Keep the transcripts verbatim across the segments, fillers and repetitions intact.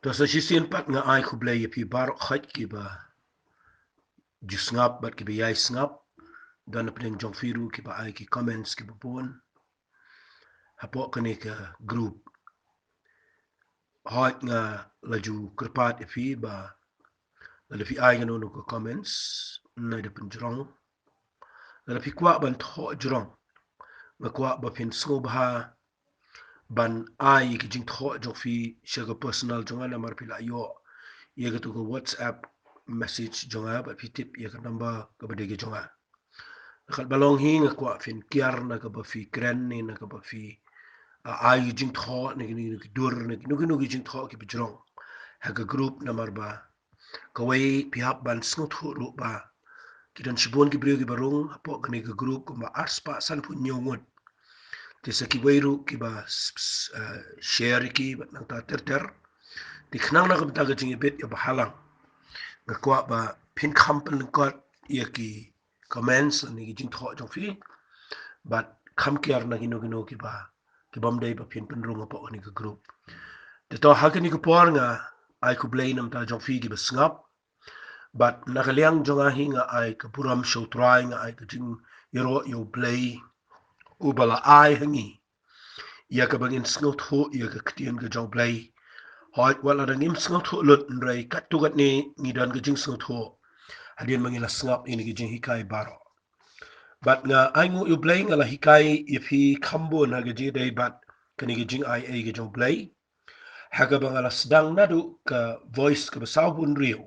To sa shisien pat nga ai khublei ïa phi baroh khoit kiba ju sngap bad kiba ïai sngap. Don na pdeng jong phi ruh kiba ai ki comments kiba bun hapoh kane ka group. Hooid nga la ju kyrpad ïa phi ba lada phi ai kano kano ka comments, nai da pynjrong. Lada phi kwah ban thoh jrong, nga kwah ba phin sngewbha ban ai ki jingthoh jong phi sha ka personal jong nga, namar phi la ïoh ïa katu ka WhatsApp message jong nga bad phi tip ïa ka number kaba dei ka jong nga. Katba long hi nga kwah phin kiar na kaba phi kren ne na kaba phi, ah, ai jingthoh ne kino kino ki dur ne kino kino ki jingthoh kiba jrong ha ka group, namar ba kawei phi hap ban sngewthuh ruh ba ki don shibun ki briew kiba rung hapoh kane ka group kumba arspah sanphew hynñiew ngut. Te sa kiwei ruh kiba s-, s-, eh, share ïa ki bad nangta ter ter. Te khnang na ka bynta ka jingïabit ïa ba halang, nga kwah ba phin kham pynlyngkot ïa ki comments lane ki jingthoh jong phi bad kham kiar na kino kino kiba, ki bym dei ba phin pynrung hapoh kane ka group. Te to ha kane ka por nga ai khublei na ka bynta jong phi kiba sngap. Bad na ka liang jong nga hi nga ai ka burom sha U Trai, nga ai ka jingïaroh ïa U Blei uba la ai ha ngi ïa kaba ngin sngewthuh ïa ka ktien ka jong U Blei. Hooid wat lada ngim sngewthuh lut, hynrei katto katne ngi don ka jingsngewthuh hadien ba ngi la sngap ïa kine ki jinghikai baroh. Bad nga ainguh ïa U Blei, nga la hikai ïa phi kham bun ha ka jingïadei bad kane ka jingai ei ka jong U Blei, ha kaba nga la sdang naduh ka voice kaba sawphew hynriew,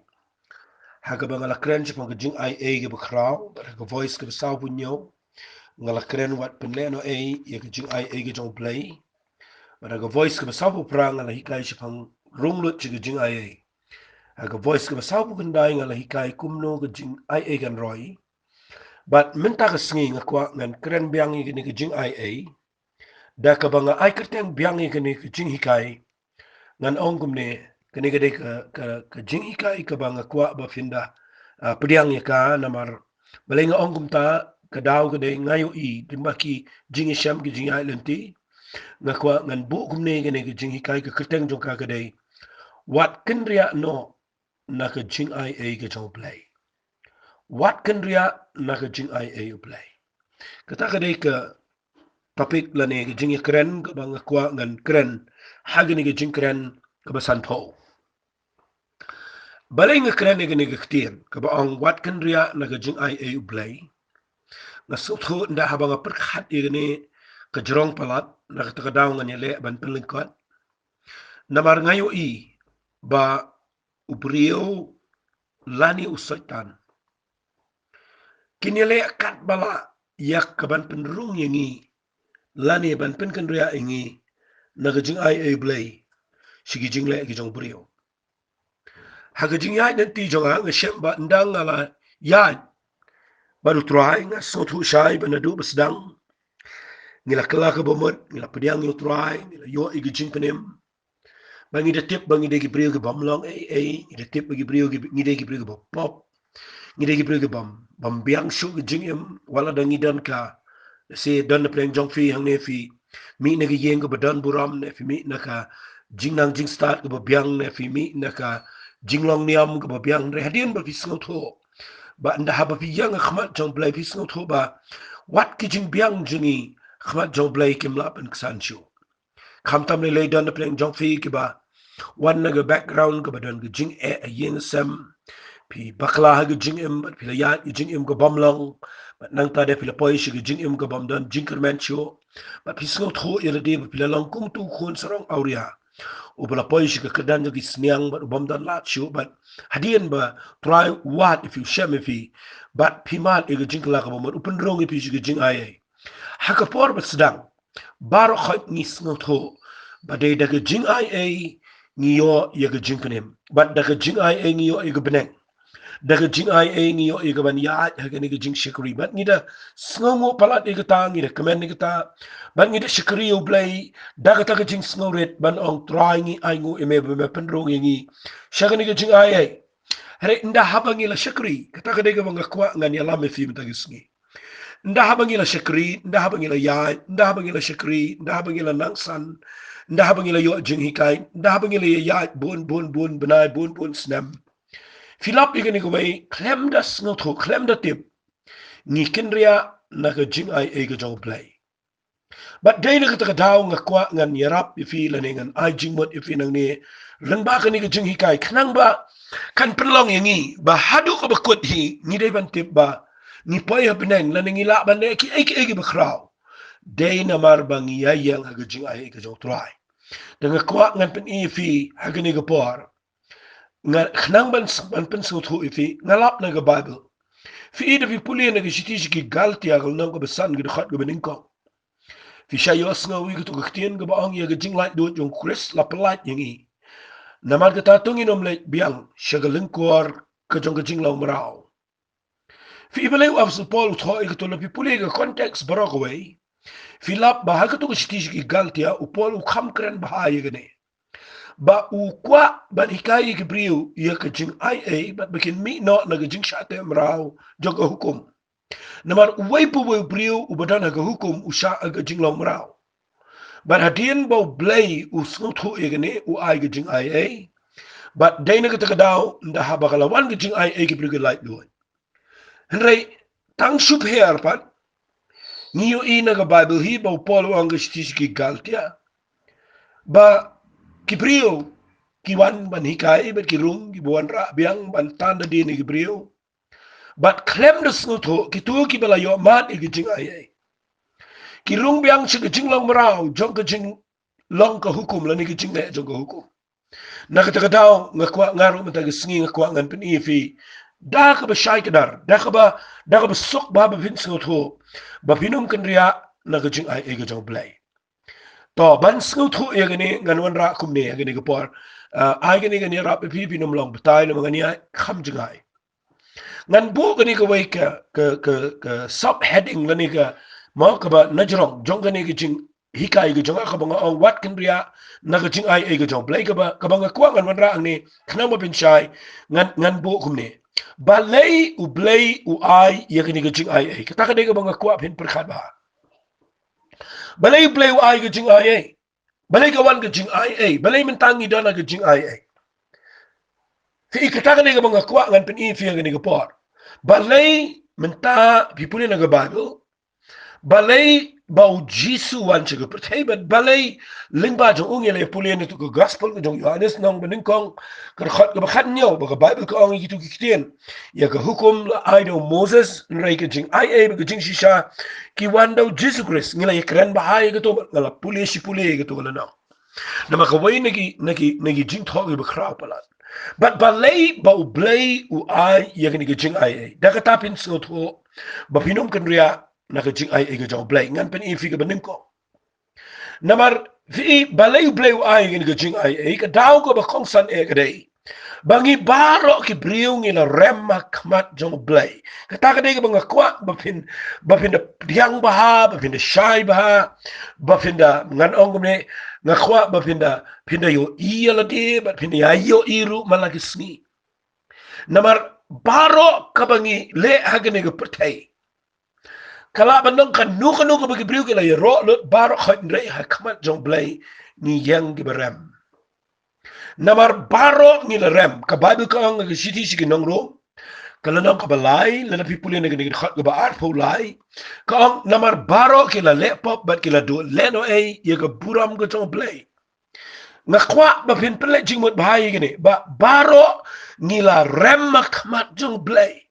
ha kaba nga la kren shaphang ka jingai ei kaba khraw, bad ha ka voice kaba sawphew hynñiew nga la kren wat pynlehnohei ïa ka jingai ei ka jong U Blei, bad ha ka voice kaba sawphew phra nga la hikai shaphang rung lut sha ka jingai ei. Ha ka voice kaba sawphew khyndai nga la hikai kumno ka jingai ei kan roi. Bad mynta ka sngi nga kwah ngan kren biang ïa kane ka jingai ei, da kaba nga ai kyrteng biang ïa kane ka jinghikai. Ngan ong kumne, kane ka dei ka, ka, ka jinghikai kaba nga kwah ba phin da, ah, pdiang ïa ka, namar balei nga ong kumta, ka daw ka dei nga ïohi, lyngba ki jingïashem ki jingïaid lynti, nga kwah ngan buh kumne kane ka jinghikai, ka kyrteng jong ka ka dei, wat kynriah noh na ka jingai ei ka jong U Blei. Wat kynriah na ka jingai ei U Blei. Kata ka dei ka topic lane ka jingïakren kaba nga kwah ngan kren ha kane ka jingkren kaba sanphew. Balei nga kren ïa kane ka ktien kaba ong wat kynriah na ka jingai ei U Blei? Nga sngewthuh ynda haba nga pyrkhat ïa kane ka jrong palat, na kata ka daw ngan ïaleh ban pynlyngkot. Namar nga ïohi ba u briew lane u Soitan kin ïaleh katba lah ïa ka ban pynrung ïa ngi lane ban pynkynriah ïa ngi na ka jingai ei U Blei sha ki jingleh ki jong u briew. Ha ka jingïaid lynti jong nga, nga shem ba ynda nga la ïaid bad U Trai, nga sngewthuh shai ba naduh ba sdang ngi la kylla kaba mut, ngi la pdiang ïa U Trai, ngi la ïoh ïa ka jingpynim. Ba ngi da tip ba ngi dei ki briew ki bym long ei ei, ngi da tip ba ki briew ki, ngi dei ki briew ki bym pop, ngi dei ki briew ki bym, bym biang shuh ka jingim, wat la da ngi don ka, se don na pdeng jong phi hangne phi mih na ka ïing kaba don burom, ne phi mih na ka jingnang jingstad kaba biang, ne phi mih na ka jinglong niam kaba biang, hynrei hadien ba phi sngewthuh ba ynda haba phi ïeng ha khmat jong U Blei phi sngewthuh ba wat ki jingbiang jong ngi ha khmat jong U Blei kim lah pynksan shuh. Khamtam lei lei don na pdeng jong phi kiba wan na ka background kaba don ka jingeh ha ïing sem. Phi bakla ha ka jingim, bad phi la ïaid ka jingim ka bym long, bad nangta de phi la poi sha ka jingim ka bym don jingkyrmen shuh. Bad phi sngewthuh ïa lade ba phi la long kum utu u khun sarong awria uba la poi sha ka kyrdan jong ki sniang bad u bym don lad shuh, bad hadien ba U Trai u wad ïa phi, u shem ïa phi, bad phi mad ïa ka jingkylla kaba mut, u pynrung ïa phi sha ka jingai ei. Ha ka por ba sdang, baroh khoit ngi sngewthuh ba dei da ka jingai ei ngi ïoh ïa ka jingpynim, bad da ka jingai ei ngi ïoh ïa ka bneng, da ka jingai ei ngi ïoh ïa ka ban ïaid ha kane ka jingshakri. Bad ngi da sngewnguh palat ïa kata, ngi da kmen ïa kata, bad ngi da shakri ïa U Blei da kata ka jingsngewrit ban ong, Trai, ngi ainguh ïa me ba me pynrung ïa ngi sha kane ka jingai ei. Hynrei ynda haba ngi la shakri, kata ka dei kaba nga kwah ngan ïalam ïa phi mynta ka sngi. Ynda haba ngi la shakri, ynda haba ngi la ïaid, ynda haba ngi la shakri, ynda haba ngi la nangsan, Nda haba ngi la ïoh jinghikai, nda haba ngi la ïaid bun bun bun bnai, bun bun snem, phi lap ïa kane kawei, khlem da sngewthuh, khlem da tip, ngi kynriah na ka jingai ei ka jong U Blei. Bad dei na kata ka daw nga kwah ngan ïarap ïa phi lane ngan ai jingmut ïa phi nangne lyngba kane ka jinghikai, khnang ba kan pynlong ïa ngi ba haduh kaba kut hi ngi dei ban tip ba ngi poi ha bneng lane ngi lah ban leh kiei kiei kiba khraw, dei namar ba ngi ïaïeng ha ka jingai ei ka jong U Trai. Te nga kwah ngan pyni ïa phi ha kane ka por, nga khnang ban, ban pynsngewthuh ïa phi, nga lap na ka Baibl. Phi i da phi pule na ka shithi sha ki Galtia ka lynnong kaba san, ka dkhot kaba nyngkong. Phi sa ïohsngew ïa kato ka ktien kaba ong, ïa ka jinglaitluid jong U Khrist la pyllait ïa ngi. Namar kata to ngin ym leit biang sha ka lyngkor ka jong ka jinglong mraw. Phi i balei u Apostol Paul u thoh ïa kato? Lada phi pule ka context baroh kawei, phi lap ba ha kato ka shithi sha ki Galtia u Paul u kham kren bha ïa kane, ba u kwah ban hikai ïa ki briew ïa ka jingai ei bad ba kin mih noh na ka jingshah teh mraw jong ka hukum. Namar uwei pa uwei u briew uba don ha ka hukum u shah ha ka jinglong mraw. Bad hadien ba U Blei u sngewthuh ïa kane, u ai ka jingai ei. Bad dei na kata ka daw, nda haba ka la wan ka jingai ei, ki briew ki laitluid. Hynrei tang shu pher pat, ngi ïohi na ka Baibl hi ba u Paul u ong ha ka shithi sha ki Galtia ba ki briew ki wan ban hikai bad ki rung kiba wanrah biang ban tan da dien ïa ki briew. Bad khlem da sngewthuh, kito kiba la ïoh mad ïa ka jingai ei, ki rung biang sha ka jinglong mraw jong ka jinglong ka hukum lane ka jingleh jong ka hukum. Na kata ka daw nga kwah, nga ruh mynta ka sngi nga kwah ngan pyni ïa phi da kaba shai kdar, da kaba, da kaba suk bha ba phin sngewthuh, ba phin ym kynriah na ka jingai ei ka jong U Blei. To, ban sngewthuh ïa kane ngan wanrah kumne ha kane ka por. Ah, ai kane ngan ïarap ïa phi, phin ym long batai namar ngan ïa kham jngai. Ngan buh kane kawei ka, ka, ka, ka subheading lane ka, mo, kaba najrong jong kane ka jinghikai ka jong nga kaba nga ong wat kynriah na ka jingai ei ka jong U Blei, kaba, kaba nga kwah ngan wanrah hangne khnang ba phin shai. Ngan, ngan buh kumne. Balei U Blei u ai ïa kane ka jingai ei? Kata ka dei kaba nga kwah phin pyrkhat bha. Balei U Blei u ai ka jingai ei? Balei ka wan ka jingai ei? Balei mynta ngi don ha ka jingai ei? Phi i, kata ka dei kaba nga kwah ngan pyni ïa phi ha kane ka por. Balei mynta, phi pule na ka Baibl, balei ba U Jisu u wan sha ka pyrthei, bad balei lyngba jong u ngi la ïa pule na kato ka Gospel ka jong u Ïohannes lynnong ba nyngkong, ka dkhot kaba khathynñiew, ba ka Baibl ka ong ïa kito ki ktien, ïa ka hukum la ai da u Moses, hynrei ka jingai ei bad ka jingshisha ki wan da U Jisu Khrist. Ngi la ïa kren bha ïa kato, nga la pule shi pule ïa kato ka lynnong. Namar kawei na ki, na ki, na ki jingthoh kiba khraw palat. Bad balei ba U Blei u ai ïa kane ka jingai ei? Da kata phin sngewthuh ba phin ym kynriah na ka jingai ei ka jong U Blei. Ngan pyni ïa phi kaba nyngkong. Namar phi i, balei U Blei u ai ïa kane ka jingai ei? Ka daw kaba kongsan eh ka dei ba ngi baroh ki briew ngi la rem ha khmat jong U Blei. Kata ka dei kaba nga kwah ba phin, ba phin da pdiang bha, ba phin da shai bha, ba phin da, ngan ong kumne, nga kwah ba phin da, phin da ïohi ïa lade, ba phin da ïa ïohi ruh man la ki sngi. Namar baroh kaba ngi leh ha kane ka pyrthei, ka lah ban long kano kano kaba ki briew ki la ïaroh lut, baroh khoit, hynrei ha khmat jong U Blei ngi ïeng kiba rem. Namar baroh ngi la rem. Ka Baibl ka ong ha ka shithi sha ki nong Rom, ka lynnong kaba lai, lada phi pule na kane ka dkhot kaba arphew lai, ka ong, namar baroh ki la leh pop bad ki la duh lehnohei ïa ka burom ka jong U Blei. Nga kwah ba phin pynleit jingmut bha ïa kane, ba baroh ngi la rem ha khmat jong U Blei.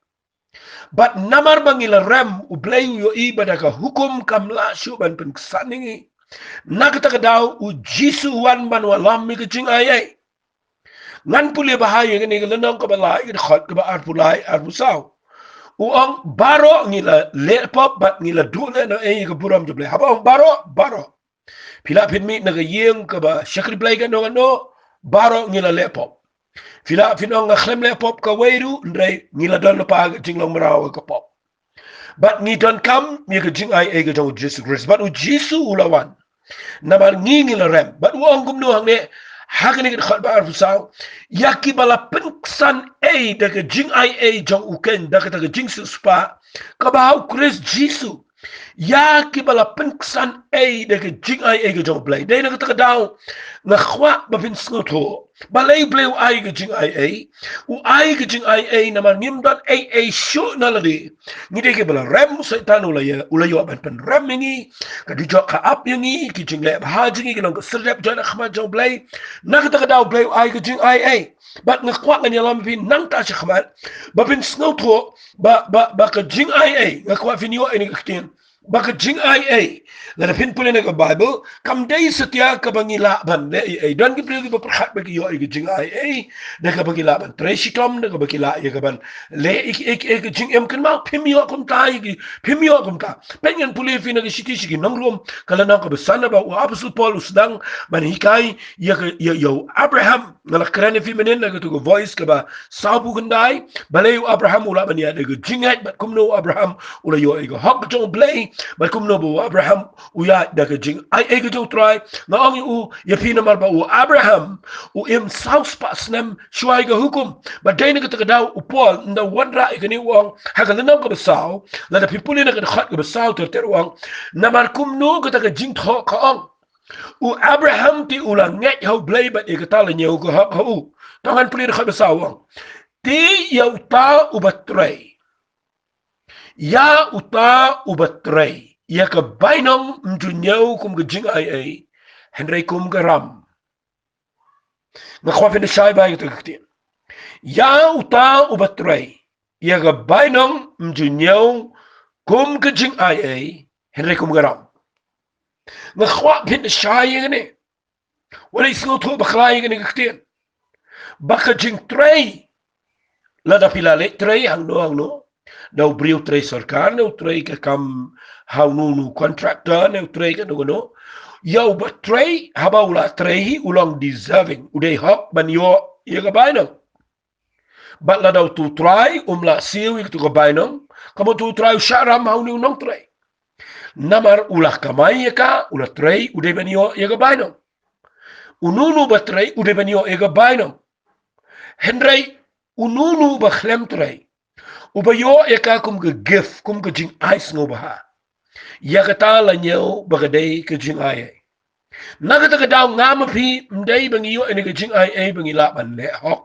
Bad namar ba ngi la rem, U Blei u ïohi ba da ka hukum kam lah shuh ban pynksan ïa ngi. Na kata ka daw U Jisu u wan ban wallam ïa ka jingai ei. Ngan pule bha ïa kane ka lynnong kaba lai, ka dkhot kaba arphew lai, arphew saw. U ong baroh ngi la leh pop bad ngi la duh lehnohei ïa ka burom jong U Blei. Haba ong baroh, baroh. Phi lah phin mih na ka ïing kaba shakri Blei kano kano, baroh ngi la leh pop. Phi lah phin ong nga khlem leh pop kawei ruh, hynrei ngi la don lypa ka jinglong mraw ka pop. Bad ngi donkam ïa ka jingai ei ka jong U Jisu Khrist. Bad U Jisu u la wan namar ngi ngi la rem. Bad u ong kumno hangne ha kane ka dkhot ba arphew saw, ïa kiba la pynksan ei da ka jingai ei jong u keiñ, da kata ka jingsiewspah kaba ha U Khrist Jisu. ïa kiba la pynksan ei da ka jingai ei ka jong U Blei. Dei na kata ka daw nga kwah ba phin sngewthuh, balei U Blei u ai ka jingai ei? U ai ka jingai ei namar ngim don ei ei shuh na lade. Ngi dei kiba la rem, u Soitan u la ïa, u la ïoh ban pynrem ïa ngi. Ka dujok ka ap ïa ngi, ki jingleh bha jong ngi ki long ka sirdep jong na khmat jong U Blei. Na kata ka daw U Blei u ai ka jingai ei. Bad nga kwah ngan ïalam phi nangta shakhmat ba phin sngewthuh ba, ba, ba ka jingai ei, nga kwah phin ïoh ïa kane ka ktien, ba ka jingai ei, lada phin pule na ka Baibl, kam dei satia kaba ngi lah ban leh ei ei. Don ki briew kiba pyrkhat ba ki ïoh ïa ka jingai ei da kaba ki lah ban trei shitom, da kaba ki lah ïa ka ban leh ei ei ei ka jingim. Kynmaw, phim ïoh kumta ïa ki, phim ïoh kumta. Peit, ngan pule phi na ka shithi sha ki Nong Rom, ka lynnong kaba san, ba u Apostol Paul u sdang ban hikai ïa ka, ïa, ïa u Abraham. Nga la kren ïa phi mynnin na katu ka Voice kaba sawphew khyndai, balei u Abraham u lah ban ïaid da ka jingngeit, bad kumno u Abraham u la ïoh ïa ka hok jong U Blei, bad kumno ba u Abraham u ïaid da ka jingai ei ka jong U Trai. Nga ong ïa u, ïa phi, namar ba u Abraham u im saw spah snem shuwa ïa ka hukum. Bad dei na kata ka daw u Paul ynda u wanrah ïa kane u ong ha ka lynnong kaba saw, lada phi pule na ka dkhot kaba saw ter ter, u ong, namar kumno kata ka jingthoh ka ong, u Abraham te u la ngeit ha U Blei bad ïa kata la ñiew ka hok ha u. To ngan pule dkhot ba saw, u ong, te ïa uta uba trei, ïa uta uba trei, ïa ka bainong ym ju ñiew kum ka jingai ei, hynrei kum ka ram. Nga kwah phin da shai bha ïa kata ka ktien. Ïa uta uba trei, ïa ka bainong ym ju ñiew kum ka jingai ei, hynrei kum ka ram. Nga kwah phin da shai ïa kane. Wat la sngewthuh bakla ïa kane ka ktien, ba ka jingtrei, lada phi la leit trei hangno hangno, da u briew trei sorkar, ne u trei ka kam ha uno uno u contractor, ne u trei kano kano, ïa uba trei, haba u la trei hi u long deserving, u dei hok ban ïoh ïa ka bainong. Bad lada uto u trai um lah siew ïa kato ka bainong, ka mut uto u trai u shah ram ha une u nongtrei. Namar u la kamai ïa ka, u la trei, u dei ban ïoh ïa ka bainong. Uno uno uba trei u dei ban ïoh ïa ka bainong. Hynrei uno uno uba khlem trei, uba ïoh ïa ka kum ka gift, kum ka jingai sngewbha, ïa kata la ñiew ba ka dei ka jingai ei. Na kata ka daw ngam ma phi, ym dei ba ngi ïoh ïa kane ka jingai ei ba ngi lah ban leh hok.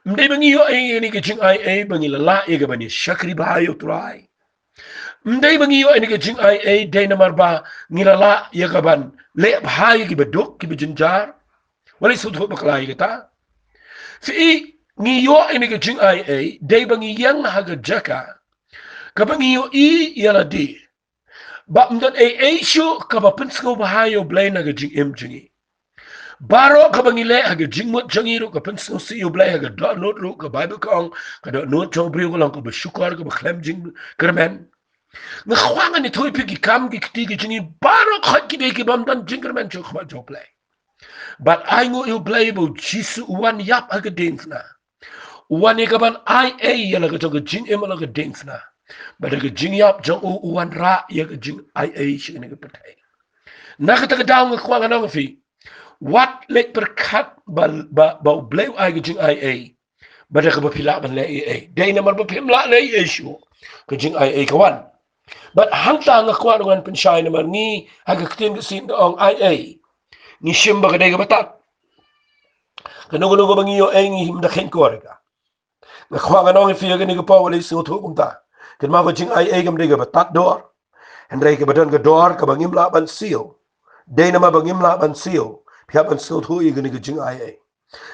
Ym dei ba ngi ïoh ïa kane ka jingai ei ba ngi la lah ïa ka ban ïa shakri bha ïa u Trai. Ym dei ba ngi ïoh ïa kane ka jingai ei dei namar ba ngi la lah ïa ka ban leh bha ïa kiba duk, kiba jynjar. Wat la sngewthuh bakla ïa kata. Phi i, ngi ïoh ïa kane ka jingai ei dei ba ngi ïeng ha ka jaka kaba ngi ïohi ïa lade ba ym don ei ei shuh kaba pynsngewbha ïa u Blei na ka jingim jong ngi. Baroh kaba ngi leh ha ka jingmut jong ngi ruh ka pynsngewsih ïa u Blei, ha ka dohnud ruh ka Baibl ka ong, ka dohnud jong u briew ka long kaba shukor, kaba khlem jingkyrmen. Nga kwah ngan ïathuh ïa phi, ki kam ki kti ki jong ngi baroh khoit ki dei kibym don jingkyrmen shuh ha khmat jong u Blei. Bad ai nguh ïa u Blei ba u Jisu u wan ïap ha ka diengphna. U wan ïa ka ban ai ei ïa la ka jong ka jingim ha la ka diengphna. Bad da ka jingïap jong u, u wanrah ïa ka jingai ei sha kane ka pyrthei. Na kata ka daw nga kwah ngan ong ïa phi, wat leit pyrkhat ba, ba, ba u Blei u ai ka jingai ei ba da kaba phi lah ban leh ei ei. Dei namar ba phim lah leh ei ei shuh, ka jingai ei ka wan. Bad hangta nga kwah ruh ngan pynshai namar ngi ha ka ktien ka ksiew da ong ai ei, ngi shim ba ka dei kaba tad. Kano kano kaba ngi ïoh ei ngi him da kheiñ kor ïa ka. Nga kwah ngan ong ïa phi ha kane ka por, wat la sngewthuh kumta. Kynmaw, ka jingai ei kam dei kaba tad dor. Hynrei kaba don ka dor kaba ngim lah ban siew. Dei namar ba ngim lah ban siew phi hap ban sngewthuh ïa kane ka jingai ei.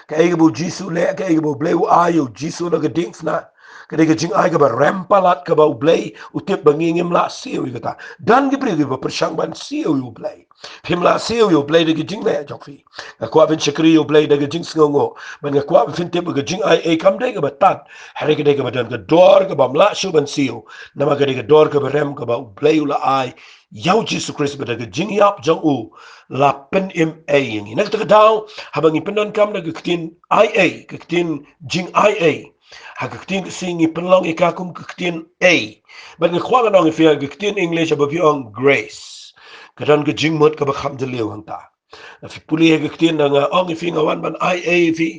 Kaei kaba u Jisu u leh, kaei kaba u Blei u ai ïa u Jisu ha la ka diengphna, ka dei ka jingai kaba rem palat kaba u Blei u tip ba ngi ngim lah siew ïa kata. Don ki briew kiba pyrshang ban siew ïa u Blei. Phim lah siew ïa u Blei da ki jingleh jong phi. Nga kwah phin shakri ïa u Blei da ka jingsngewnguh. Bad nga kwah phin tip ba ka jingai ei kam dei kaba tad. Hynrei ka dei kaba don ka dor kabym lah shuh ban siew. Namar ka dei ka dor kaba rem kaba u Blei u la ai ïa u Jisu Khrist, bad da ka jingïap jong u la pynim ei ïa ngi. Na kata ka daw, haba ngi pyndonkam da ka ktien ai ei, ka ktien jingai ei, ha ka ktien ka ksiew ngi pynlong ïa ka kum ka ktien ei. Bad nga kwah ngan ong ïa phi ha ka ktien English haba phi ong grace, ka don ka jingmut kaba kham jylliew hangta. Lada phi pule ha ka ktien da nga ong ïa phi nga wan ban ai ei ïa phi,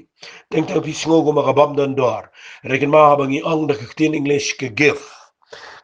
teng teng phi sngew kumba kabym don dor. Hynrei kynmaw, haba ngi ong da ka ktien English ka gift,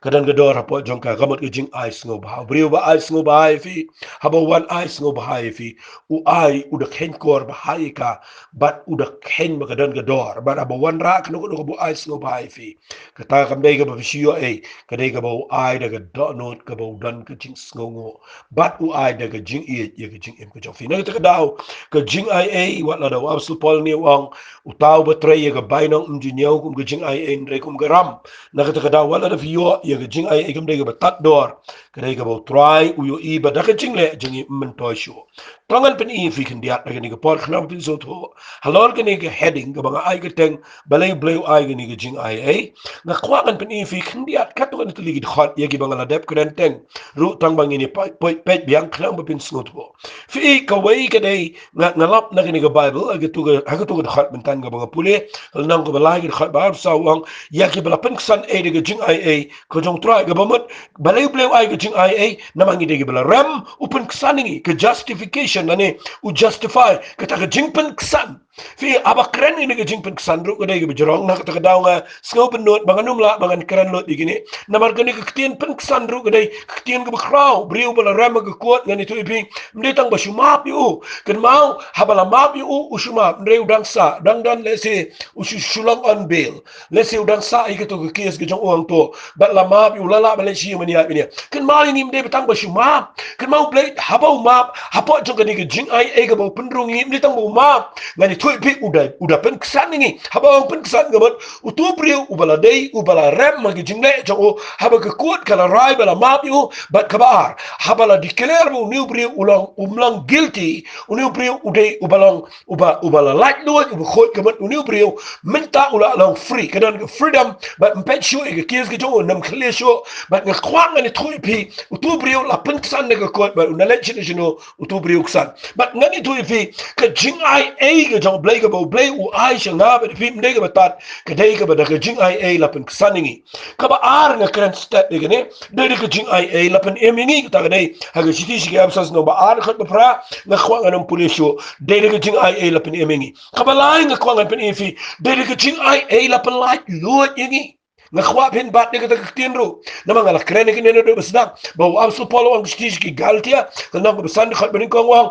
ka don ka dor hapoh jong ka, ka mut ka jingai sngewbha. U briew ba ai sngewbha ïa phi, haba u wan ai sngewbha ïa phi, u ai u da kheiñ kor bha ïa ka, bad u da kheiñ ba ka don ka dor, bad haba u wanrah kano kano kaba u ai sngewbha ïa phi, kata kam dei kaba phi shu ïoh ei, ka dei kaba u ai da ka dohnud kaba u don ka jingsngewnguh, bad u ai da ka jingïeit ïa ka jingim ka jong phi. Na kata ka daw, ka jingai ei, wat la da u Apostol Paul ne u ong, uta uba trei ïa ka bainong um ju ñiew kum ka jingai ei, hynrei kum ka ram. Na kata ka daw, wat la da phi ïoh ïa ka jingai ei, kam dei kaba tad dor, ka dei kaba u Trai u ïohi, bad da ka jingleh jong ngi ym myntoi shuh. To ngan pyni ïa phi khyndiat na kane ka por, khnang ba phin sngewthuh halor kane ka heading kaba nga ai kyrteng, Balei U Blei u ai kane ka jingai ei. Nga kwah ngan pyni ïa phi khyndiat katto katne tylli ki dkhot ïa kiba nga la dep kren teng ruh, tang ba ngin ïa peit, peit, peit biang khnang ba phin sngewthuh. Phi, kawei ka dei, nga, nga lap na kane ka Baibl, ha katu ka, ha katu ka dkhot mynta kaba nga pule, lynnong kaba lai, ka dkhot ba arphew saw, u ong, ïa kiba la pynksan ei da ka jingai ei ka jong U Trai, kaba mut, balei U Blei u ai ka jingai ei, namar ngi dei kiba la rem, u pynksan ïa ngi, ka justification, lane u justify, kata ka jingpynksan. Phi, haba kren ïa kane ka jingpynksan ruh ka dei kaba jrong, na kata ka daw nga sngew bynnud ba ngan ym lah ba ngan kren lut ïa kine. Namar kane ka ktien pynksan ruh ka dei ka ktien kaba khraw, briew ba la rem ha ka kot, ngan ïathuh ïa phi, ym dei tang ba shu map ïa u. Kynmaw, haba la map ïa u, u shu map, hynrei u dang sah, dang don, lehse u shu, shu long on bail. Lehse u dang sah ïa kato ka case ka jong u hangto, bad la map ïa u, la lah ban leit sha ïingmane ïaid bniah. Kynmaw, ïa ngi ym dei ba tang ba shu map. Kynmaw, U Blei haba u map, hapoh jong kane ka jingai ei kaba u pynrung ïa ngi, ym dei tang ba u map. Ngan ïathuh ïa phi, u da, u da pynksan ïa ngi. Haba u pynksan ka mut, uto u briew uba la dei, uba la rem ha ka jingleh jong u, haba ka kot ka la rai ba la map ïa u, bad kaba ar, haba la declare ba une u briew u long, um long guilty, une u briew u dei uba long, uba, uba la laitluid, uba khuid, ka mut une u briew mynta u la long free, ka don ka freedom, bad ym peit shuh ïa ka case ka jong u, ym khlieh shuh. Bad nga kwah ngan ïathuh ïa phi, uto u briew la pynksan da ka kot, bad u na leit shano shano, uto u briew u ksan. Bad ngan ïathuh ïa phi, ka jingai ei ka jong U Blei kaba U Blei u ai sha nga bad phi, ym dei kaba tad, ka dei kaba da ka jingai ei la pynksan ïa ngi. Kaba ar, nga kren stet ïa kane, dei da ka jingai ei la pynim ïa ngi, kata ka dei ha ka shithi sha ki Ephesos lynnong ba ar, dkhot ba phra, nga kwah ngan ym pule shuh, dei da ka jingai ei la pynim ïa ngi. Kaba lai, nga kwah ngan pyni ïa phi, dei da ka jingai ei la pyllaitluid ïa ngi. Nga kwah phin bat ïa kata ka ktien ruh, namar nga la kren ïa kane naduh ba sdang, ba u Apostol Paul u ong ha ka shithi sha ki Galatia, ka lynnong kaba san, dkhot ba nyngkong, u ong,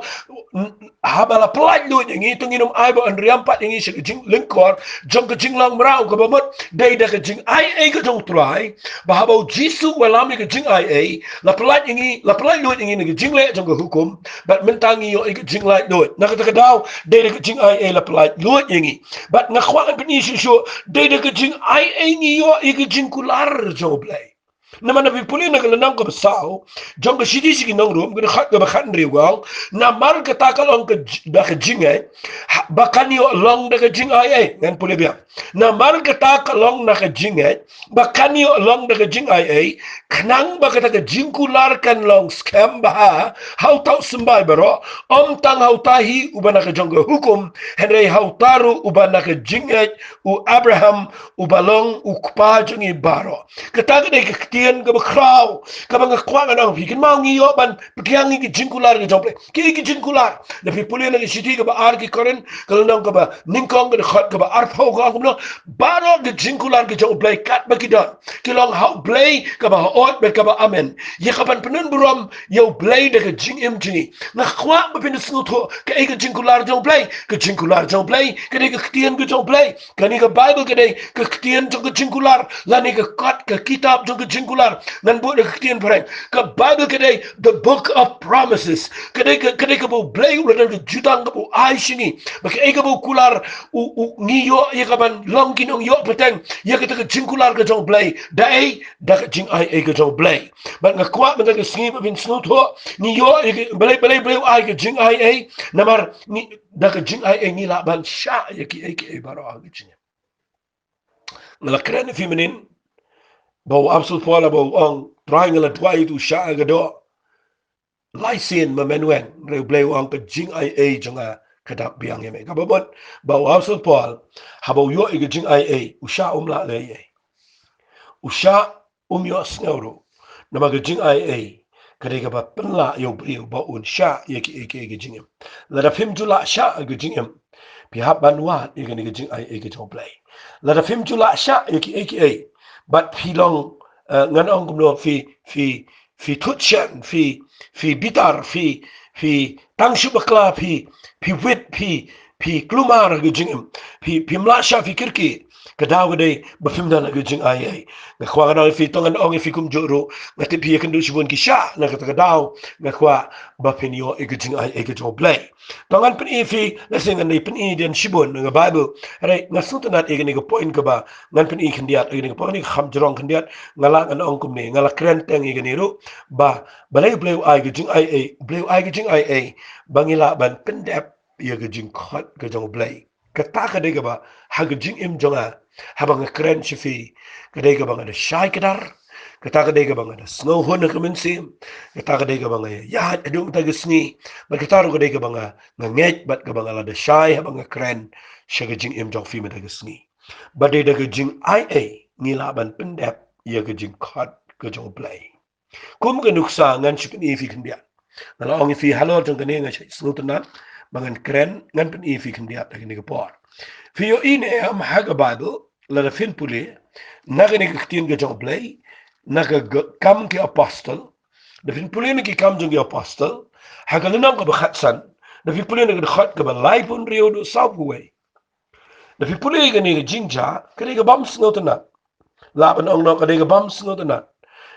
haba la pyllaitluid ïa ngi, to ngin ym ai ba yn riam pat ïa ngi sha ka jinglyngkor jong ka jinglong mraw, kaba mut dei da ka jingai ei ka jong U Trai, ba haba U Jisu u wallam ïa ka jingai ei, la pyllait ïa ngi, la pyllaitluid ïa ngi na ka jingleh jong ka hukum, bad mynta ngi ïoh ïa ka jinglaitluid. Na kata ka daw, dei da ka jingai ei la pyllaitluid ïa ngi. Bad nga kwah ngan pyni shuh shuh, dei da ka jingai ei ngi ïoh ïa ka jingkular jong U Blei. Namar na phi pule na ka lynnong kaba saw jong ka shithi sha ki nong Rom, ka dkhot kaba khathynriew, ka ong, namar kata ka long ka j-, da ka jingngeit, ha, ba kan ïoh long da ka jingai ei. Ngan pule biang. Namar kata ka long na ka jingngeit, ba kan ïoh long da ka jingai ei, khnang ba kata ka jingkular kan long skhem bha ha uta u symbai baroh, ym tang ha uta hi uba na ka jong ka hukum, hynrei ha uta ruh uba na ka jingngeit, u Abraham, uba long u kpa jong ngi baroh. Kata ka dei ka ktien kaba khraw, kaba nga kwah ngan ong ïa phi, kynmaw, ngi ïoh ban pdiang ïa ki jingkular ki jong U Blei. Ki, ki jingkular. Lada phi pule na ka shithi kaba ar ki Korinth, ka lynnong kaba nyngkong, ka dkhot kaba arphew, ka ong kumno, baroh ki jingkular ki jong U Blei katba ki don, ki long ha U Blei kaba haoid bad kaba amen, ïa kaban pyndonburom ïa U Blei da ka jingim jong ngi. Nga kwah ba phin sngewthuh kaei ka jingkular jong U Blei. Ka jingkular jong U Blei ka dei ka ktien ka jong U Blei. Kane ka Baibl ka dei ka ktien jong ka jingkular, lane ka kot, ka kitab jong ka jingkular. Ngan buh da ka ktien phareng, ka Baibl ka dei the book of promises. Ka dei ka, ka dei kaba U Blei u la don ka jutang kaba u ai sha ngi, ba kaei kaba u kular, u, u, ngi ïoh ïa kaban long ki nongïoh pateng ïa kata ka jingkular ka jong U Blei. Da ei? Da ka jingai ei ka jong U Blei. Bad nga kwah mynta ka sngi ba phin sngewthuh, ngi ïoh ïa ka, balei, balei, balei u ai ka jingai ei? Namar ngi, da ka jingai ei ngi lah ban shah ïa kiei kiei baroh ha ka jingim. Nga la kren ïa phi mynnin ba u Apostol Paul haba u ong, Trai, nga la duwai ïa u, shah ïa ka doh lai sien ma men weng, hynrei U Blei u ong, ka jingai ei jong nga ka dap biang ïa me. Kaba mut ba u Apostol Paul haba u ïoh ïa ka jingai ei, u shah um lah leh ei. U shah um ïohsngew ruh. Namar ka jingai ei ka dei kaba pynlah ïa u briew ba un shah ïa kiei kiei ka jingim. Lada phim ju lah shah ïa ka jingim, phi hap ban wad ïa kane ka jingai ei ka jong U Blei. Lada phim ju lah shah ïa kiei kiei, bad phi long, eh, ngan ong kumno, phi, phi, phi thut shen, phi, phi bitar, phi, phi tang shu bakla, phi, phi wit, phi, phi kulmar ha ka jingim, phi, phim lah shuh, phi kyrkieh. Ka daw ka dei ba phim don ha ka jingai ei. Nga kwah ngan ong ïa phi, to ngan ong ïa phi kumjuh ruh, nga tip phi ïakynduh shibun ki sha na kata ka daw, nga kwah ba phin ïoh ïa ka jingai ei ka jong U Blei. To ngan pyni ïa phi, lehse ngan dei pyni dien shibun na ka Baibl. Hynrei nga sngewtynnat ïa kane ka point kaba ngan pyni khyndiat, ïa kane ka point, kane ka kham jrong khyndiat. Nga lah ngan ong kumne, nga la kren teng ïa kane ruh, ba balei U Blei u ai ka jingai ei, U Blei u ai ka jingai ei ba ngi lah ban pyndep ïa ka jingkhot ka jong U Blei. Kata ka dei kaba ha ka jingim jong nga, haba nga kren sha phi, ka dei kaba nga da shai kdar, kata ka dei kaba nga da sngewhun ha ka mynsiem, kata ka dei kaba nga ïaid haduh mynta ka sngi, bad kata ruh ka dei kaba nga, nga ngeit bad kaba nga la da shai haba nga kren sha ka jingim jong phi mynta ka sngi. Ba dei da ka jingai ei ngi lah ban pyndep ïa ka jingkhot ka jong U Blei. Kum ka nuksa ngan shu pyni ïa phi khyndiat. Nga la ong ïa phi halor jong kane, nga shu sngewtynnat ba ngan kren, ngan pyni ïa phi khyndiat ha kane ka por. Phi ïohi ne em ha ka Baibl, lada phin pule na kane ka ktien ka jong U Blei, na ka g-, Kam ki Apostol, da phin pule na ki Kam jong ki Apostol, ha ka lynnong kaba khatsan, da phi pule na ka dkhot kaba laiphew hynriew haduh sawphew wei. Da phi pule ïa kane ka jingjia, ka dei ka bym sngewtynnat. Lah ban ong noh ka dei ka bym sngewtynnat.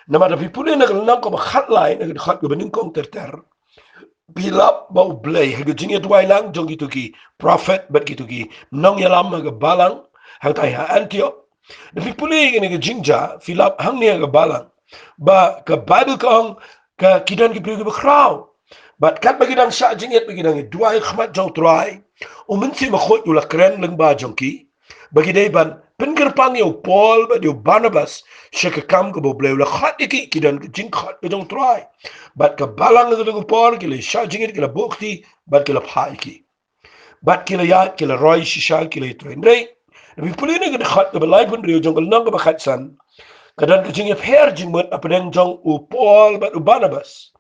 Namar da phi pule na ka lynnong kaba khatlai, na ka dkhot kaba nyngkong ter ter, phi lap ba U Blei ha ka jingïaduwai lang jong kito ki prophet bad kito ki nongïalam ha ka balang hangtai ha Antiok. Da phi pule ïa kane ka jingjia, phi lap hangne ha ka balang, ba ka Baibl ka ong, ka, ki don ki briew kiba khraw. Bad katba ki dang shah jingit, ba ki dang ïaduwai ha khmat jong U Trai, U Mynsiem Bakhuid u la kren lyngba jong ki ba ki dei ban pynkyrpang ïa u Paul bad ïa u Barnabas sha ka kam kaba U Blei u la khot ïa ki, ki don ka jingkhot ka jong U Trai. Bad ka balang ha kata ka por ki la shah jingit, ki la buh kti bad ki la phah ïa ki. Bad ki la ïaid, ki la roi shisha, ki la ïatrei. Hynrei da phi pule na ka dkhot kaba laiphew hynriew jong ka lynnong kaba khatsan, ka don ka jingïapher jingmut hapdeng jong u Paul bad u Barnabas.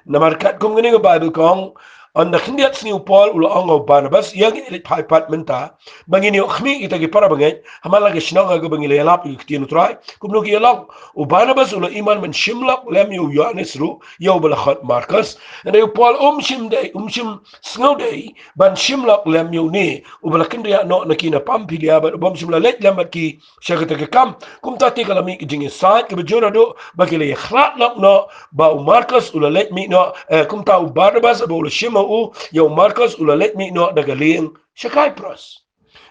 Namar katkum kane ka Baibl ka ong, ynda khyndiat sngi u Paul u la ong ha u Barnabas, ïa ngin ïaleit phai pat mynta ba ngin ïoh khmih kita ki para bangeit ha man la ka shnong ha kaba ngi la ïalap ïa ka ktien U Trai. Kumno ki ïalong? U Barnabas u la iman ban shim lok lem ïa u Ïoannis ruh, ïa uba la khot Markos. Hynrei u Paul um shym dei, um shym sngewdei ban shim lok lem ïa une uba la kynriah noh na ki na Pamphylia bad u bym shym la leit lem bad ki sha kata ka kam. Kumta te ka la mih ka jingïasaid kaba jur haduh ba ki la ïakhlad lok noh ba u Markos u la leit mih noh, eh, kumta u Barnabas ba u la shim ha u ïa u Markos u la leit mih noh da ka lieng sha Saipros.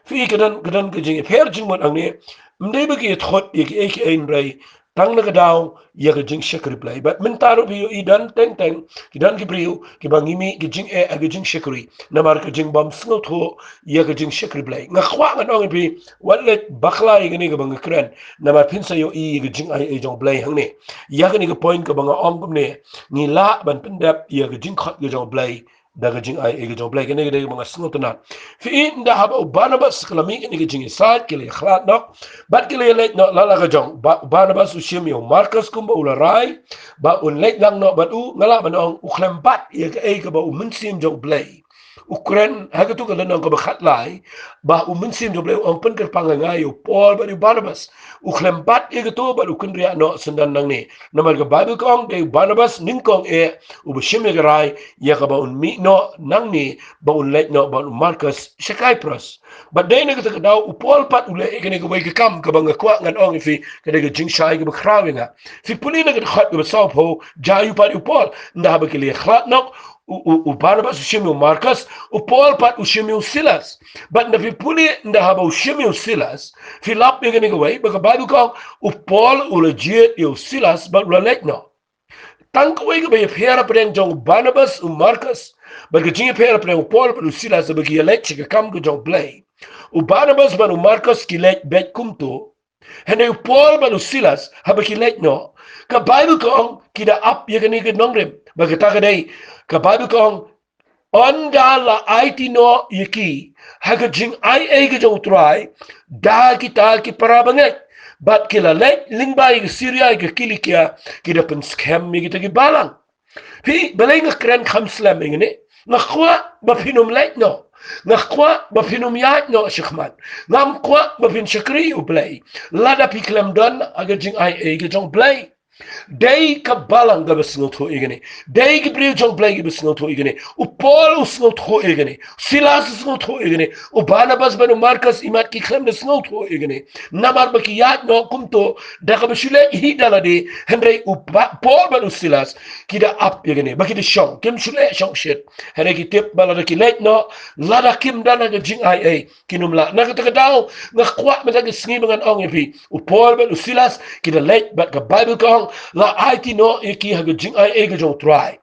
Phi, ka don, ka don ka jingïapher jingmut hangne. Ym dei ba ki ïathuh ïa kiei kiei, hynrei tang na ka daw ïa ka jingshakri Blei. Bad mynta ruh phi ïohi don teng teng ki don ki briew kiba ngi mih ka jingeh ha ka jingshakri namar ka jingbym sngewthuh ïa ka jingshakri Blei. Nga kwah ngan ong ïa phi, wat leit bakla ïa kane kaba nga kren, namar phin sa ïohi ïa ka jingai ei jong U Blei hangne. Ïa kane ka point kaba nga ong kumne, ngi lah ban pyndep ïa ka jingkhot ka jong U Blei da ka jingai ei ka jong U Blei. Kane ka dei kaba nga sngewtynnat. Phi i, ynda haba u Barnabas ka la mih kane ka jingïasaid, ki la ïakhlad noh bad ki la ïaleit noh la la ka jong. Ba-, u Barnabas u shim ïa u Markos kumba u la rai ba un leit lang noh bad u. Nga lah ban ong u khlem bat ïa kaei kaba u Mynsiem jong U Blei u kren ha kato ka lynnong kaba khatlai, ba u Mynsiem jong U Blei u ong pynkyrpang ïa nga ïa u Paul bad ïa u Barnabas. U khlem bat ïa kato bad u kynriah noh syndon nangne. Namar ka Baibl ka ong dei u Barnabas nyngkong eh uba shim ïa ka rai ïa kaba un mih noh nangne ba un leit noh bad u Markos sha Saipros. Bad dei na kata ka daw u Paul pat u leh ïa kane kawei ka kam kaba nga kwah ngan ong ïa phi ka dei ka jingshai kaba khraw ïa nga. Phi pule na ka dkhot kaba sawphew, jia u pat u Paul. Ynda haba ki la ïakhlad noh, u, u, u Barnabas u shim ïa u Markos, u Paul pat u shim ïa u Silas. Bad ynda phi pule, ynda haba u shim ïa u Silas, phi lap ïa kane kawei, ba ka Baibl ka ong, u Paul u la jied ïa u Silas bad u la leit noh. Tang kawei kaba ïapher hapdeng jong u Barnabas, u Markos, bad ka jingïapher hapdeng u Paul bad u Silas, ba ki ïaleit sha ka kam ka jong U Blei. U Barnabas bad u Markos ki leit beit kumto. Hynrei u Paul bad u Silas haba ki leit noh, ka Baibl ka ong ki da ap ïa kane ka nongrim. Bad kata ka dei, ka Baibl ka ong, ynda la aiti noh ïa ki ha ka jingai ei ka jong U Trai da kita ki para bangeit, bad ki la leit lyngba ïa ka Siria, ïa ka Kilikia, ki da pynskhem ïa kita ki balang. Phi, balei nga kren kham slem ïa kane? Nga kwah ba phin ym leit noh. Nga kwah ba phin ym ïaid noh shakhmat. Ngam kwah ba phin shakri ïa U Blei lada phi khlem don ha ka jingaiei ka jong U Blei. Dei ka balang kaba sngewthuh ïa kane. Dei ki briew jong U Blei kiba sngewthuh ïa kane. U Paul u sngewthuh ïa kane. Silas u sngewthuh ïa kane. U Barnabas bad u Markus imat ki khlem da sngewthuh ïa kane. Namar ba ki ïaid noh kumto da kaba shu leit hi da lade, hynrei u Paul bad u Silas ki da ap ïa kane ba ki da shong, kim shu leit shong shit. Hynrei ki tip ba lada ki leit noh, lada kim don ha ka jingaiei, kin ym lah. Na kata ka daw nga kwah mynta ka sngi ba ngan ong ïa phi, u Paul bad u Silas ki da leit bad ka Baibl ka ong, la aiti noh ïa ki ha ka jingaiei ka jong U Trai.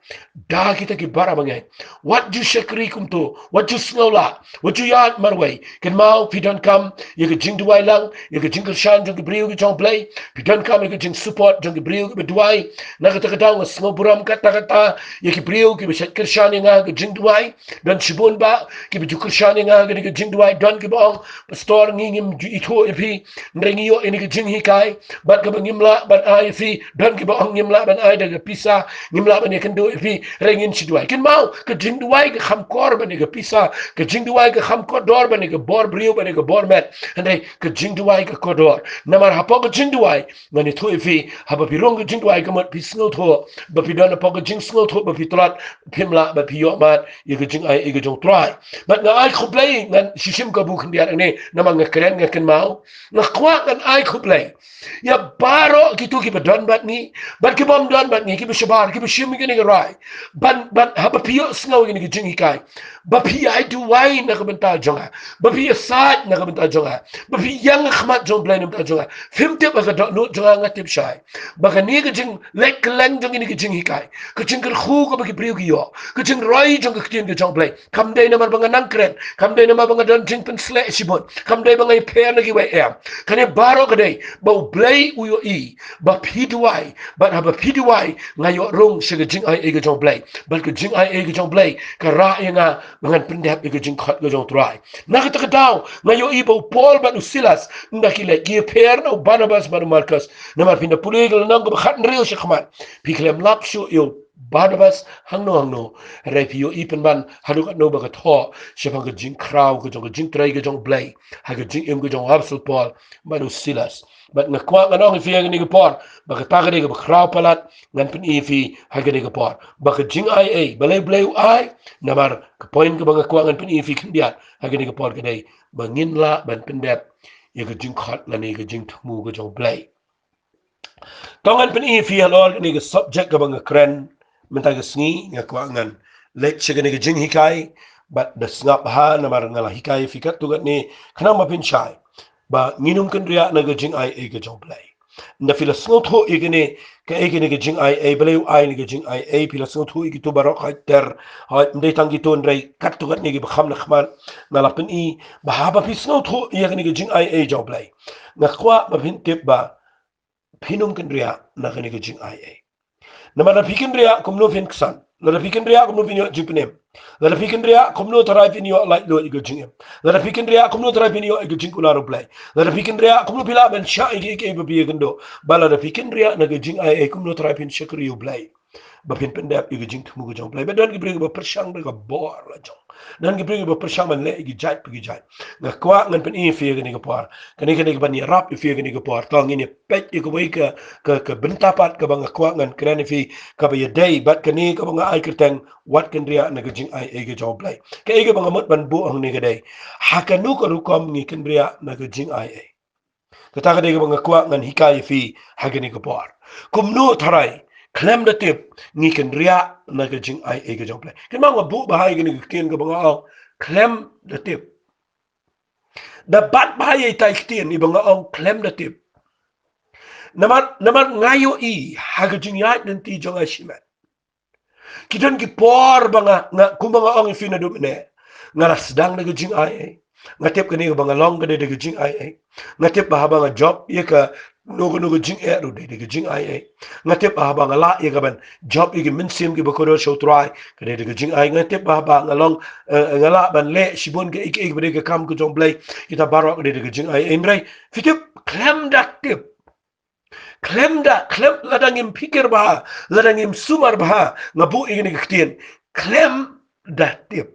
Da kita ki para bangeit, wat ju shakri kumto, wat ju sngewlah, wat ju ïaid marwei. Kynmaw, phi donkam ïa ka jingduwai lang, ïa ka jingkyrshan jong ki briew ki jong U Blei. Phi donkam ïa ka jingsupport jong ki briew kiba duwai. Na kata ka daw nga sngewburom katta katta ïa ki briew kiba shait kyrshan ïa nga ha ka jingduwai. Don shibun bah kiba ju kyrshan ïa nga ha ka jingduwai. Don kiba ong, Pastor, ngi ngim ju ithuh ïa phi, hynrei ngi ïoh ïa kane ka jinghikai. Bad kaba ngim lah ban ai ïa phi, don kiba ong ngim lah ban ai da ka pisa, ngim lah ban ïakynduh ïa phi, hynrei ngin shu duwai. Kynmaw, ka jingduwai ka kham kordor ban ïa ka pisa, ka jingduwai ka kham kordor ban ïa ka bor briew, ban ïa ka bor met. Hynrei ka jingduwai ka kordor. Namar hapoh ka jingduwai, ngan ïathuh ïa phi, haba phi rung ka jingduwai ka mut phi sngewthuh, ba phi don hapoh ka jingsngewthuh ba phi tlot, phim lah ba phi ïoh mat ïa ka jingaiei ka jong U Trai. Bad nga ai khublei, ngan shu shim kabu khyndiat hangne, namar nga kren, nga kynmaw. Nga kwah ngan ai khublei ïa baroh kito kiba don bad ngi bad kibym don bad ngi, kiba shabar, kiba shim ïa kane ka rai. Ban, ban, haba phi ïohsngew ïa kane ka jinghikai, ba phi ïai duwai na ka bynta jong nga, ba phi ïasaid na ka bynta jong nga, ba phi ïeng ha khmat jong U Blei na ka bynta jong nga. Phim tip, ha ka dohnud jong nga nga tip shai ba kane ka jingleh kylleng jong kane ka jinghikai, ka jingkyrkhu kaba ki briew ki ïoh, ka jingroi jong ka ktien ka jong U Blei, kam dei namar ba nga nang kren, kam dei namar ba nga don jingpynsleh shibun, kam dei ba nga ïapher na kiwei, em. Kane baroh ka dei ba U Blei u ïohi ba phi duwai, bad haba phi duwai nga ïoh rung sha ka jingaiei ka jong U Blei. Bad ka jingaiei ka jong U Blei ka rah ïa nga ba ngan pyndep ïa ka jingkhot ka jong U Trai. Na kata ka daw nga ïohi ba u Paul bad u Silas, ynda ki leit, ki ïapher na u Barnabas bad u Markus. Namar phin da pule ka lynnong kaba khathynriew shakhmat, phi khlem lap shuh ïa u Barnabas hangno hangno. Hynrei phi ïohi pynban haduh katno ba ka thoh shaphang ka jingkhraw ka jong, ka jingtrei ka jong U Blei ha ka jingim ka jong u Apostol Paul bad u Silas. Bad nga kwah ngan ong ïa phi ha kane ka por ba kata ka dei kaba khraw palat ngan pyni ïa phi ha kane ka por, ba ka jingaiei balei U Blei u ai. Namar ka point kaba nga kwah ngan pyni ïa phi khyndiat ha kane ka por ka dei ba ngin lah ban pyndep ïa ka jingkhot lane ka jingthmu ka jong U Blei. To ngan pyni ïa phi halor kane ka subject kaba nga kren mynta ka sngi. Nga kwah ngan leit sha kane ka jinghikai bad da sngap bha, namar nga la hikai ïa phi katto katne khnang ba phin shai ba ngin ym kynriah na ka jingaiei ka jong U Blei. Ynda phi la sngewthuh ïa kane, kaei kane ka jingaiei, balei u ai kane ka jingaiei, phi la sngewthuh ïa kito baroh, hooid ter, hooid ym dei tang kito, hynrei katto katne kiba kham na khmat. Nga la pyni ba haba phi sngewthuh ïa kane ka jingaiei jong U Blei, nga kwah ba phin tip ba phin ym kynriah na kane ka jingaiei. Namar lada phi kynriah, kumno phin ksan? Lada phi kynriah, kumno phin ïoh jingpynim? Lada phi kynriah, kumno tharai phin ïoh laitluid ïa ka jingim? Lada phi kynriah, kumno tharai phin ïoh ïa ka jingkular U Blei? Lada phi kynriah, kumno phi lah ban shah ïa kiei kiei ba phi ïakynduh? Bad lada phi kynriah na ka jingaiei, kumno tharai phin shakri U Blei ba phin pyndep ïa ka jingthmu ka jong U Blei? Ba don ki briew kiba pyrshang da ka bor la jong, don ki briew kiba pyrshang ban leh ïa ki jait pa ki jait. Nga kwah ngan pyni ïa phi ha kane ka por. Kane, kane kaban ïarap ïa phi ha kane ka por. To ngin ïa peit ïa kawei ka, ka, ka bynta pat kaba nga kwah ngan kren ïa phi, kaba ïadei bad kane kaba nga ai kyrteng, wat kynriah na ka jingaiei ka jong U Blei. Kaei kaba nga mut ban buh hangne ka dei, ha kano ka rukom ngi kynriah na ka jingaiei. Kata ka dei kaba nga kwah ngan hikai ïa phi ha kane ka por. Kumno tharai khlem da tip ngi kynriah na ka jingaiei ka jong U Blei? Kynmaw, nga buh bha ïa kane ka ktien kaba nga ong khlem da tip. Da bat bha ïa itai i ktien iba nga ong khlem da tip. Namar, namar nga ïohi ha ka jingïaid lynti jong nga shimet, ki don ki por ba nga, nga, kumba nga ong ïa phi naduh mynne, nga la sdang da ka jingaiei. Nga tip kane kaba nga long ka dei da ka jingaiei. Nga tip ba haba nga jop ïa kano kano ka jingeh ruh dei da ka jingaiei. Nga tip ba haba nga lah ïa kaban jop ïa ki mynsiem kiba kordor sha U Trai, ka dei da ka jingaiei. Nga tip ba haba nga long, eh, nga lah ban leh shibun kiei kiei kiba dei ka kam ka jong U Blei, kita baroh ka dei da ka jingaiei. Hynrei phi tip, khlem da tip, khlem da, khlem, lada ngim phikir bha, lada ngim sumar bha, nga buh ïa kane ka ktien, khlem da tip.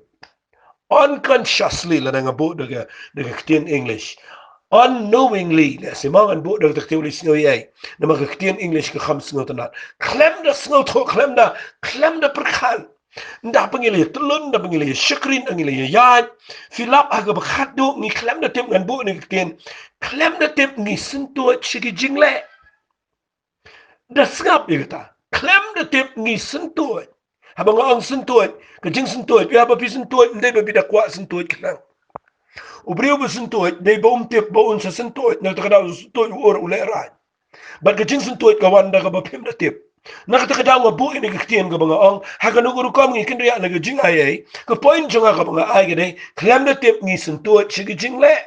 Unconsciously, lada nga buh da ka, da ka ktien English. Unknowingly, lehse ma ngan buh da ka ktien English, sngewthuh ïa. Namar ka ktien English ka kham sngewtynnat. Khlem da sngewthuh, khlem da, khlem da pyrkhat. Ynda phi ngi la ïa tylun, ynda phi ngi la ïa shakri, ynda ngi la ïa ïaid. Phi lap ha kaba khatduh, ngi khlem da tip, ngan buh ïa ka ktien. Khlem da tip ngi syntuid sha ki jingleh. Da sngap ïa kata. Khlem da tip ngi syntuid. Haba nga ong syntuid, ka jingsyntuid, ïa haba phi syntuid, ym dei ba phi da kwah syntuid khnang. U briew ba syntuid, dei ba um tip ba un sa syntuid, na kata ka daw syntuid u ur u lehrain. Bad ka jingsyntuid ka wan da kaba phim da tip. Na kata ka daw nga buh ïa ka ktien kaba nga ong, ha kano ka rukom ngi kynriah na ka jingai ei, ka point jong nga kaba nga ai ka dei, khlem da tip ngi syntuid sha ki jingleh.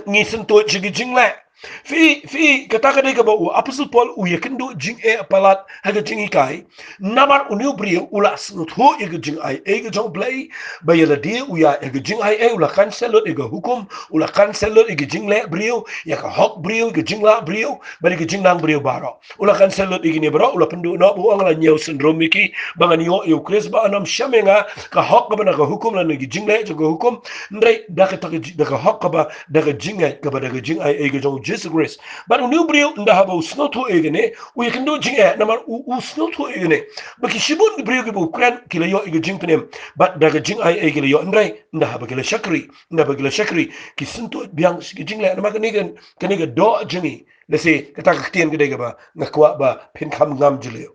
Ngi syntuid sha ki jingleh. Phi, phi, kata ka dei kaba u Apostle Paul u ïakynduh jingeh palat ha ka jinghikai. Namar une u briew u la sngewthuh ïa ka jingai ei ka jong U Blei. Ba ïa lade u ïa, ïa ka jingai ei u la cancel lut ïa ka hukum, u la cancel lut ïa ka jingleh briew, ïa ka hok briew, ïa ka jinglah briew, bad ïa ka jingnang briew baroh. U la cancel lut ïa kine baroh, u la pynduh noh, u ong la ñiew syndrome ïa ki, ba ngan ïoh ïa u Khrist, ba un ym shem ïa nga, ka hok kaba na ka hukum lane ka jingleh jong ka hukum, hynrei da kata ka ji-, da ka hok kaba da ka jingngeit, kaba da ka jingai ei ka jong u Jisu Khrist. Bad une u briew ynda haba u sngewthuh ïa kane, u ïakynduh jingeh, namar u, u sngewthuh ïa kane. Ba ki shibun ki briew kiba u kren, ki la ïoh ïa ka jingpynim, bad da ka jingai ei ki la ïoh, hynrei ynda haba ki la shakri, ynda haba ki la shakri, ki syntuid biang sha ki jingleh, namar kane ka, kane ka doh jong ngi. Lehse kata ka ktien ka dei kaba nga kwah ba phin kham ngam jylliew.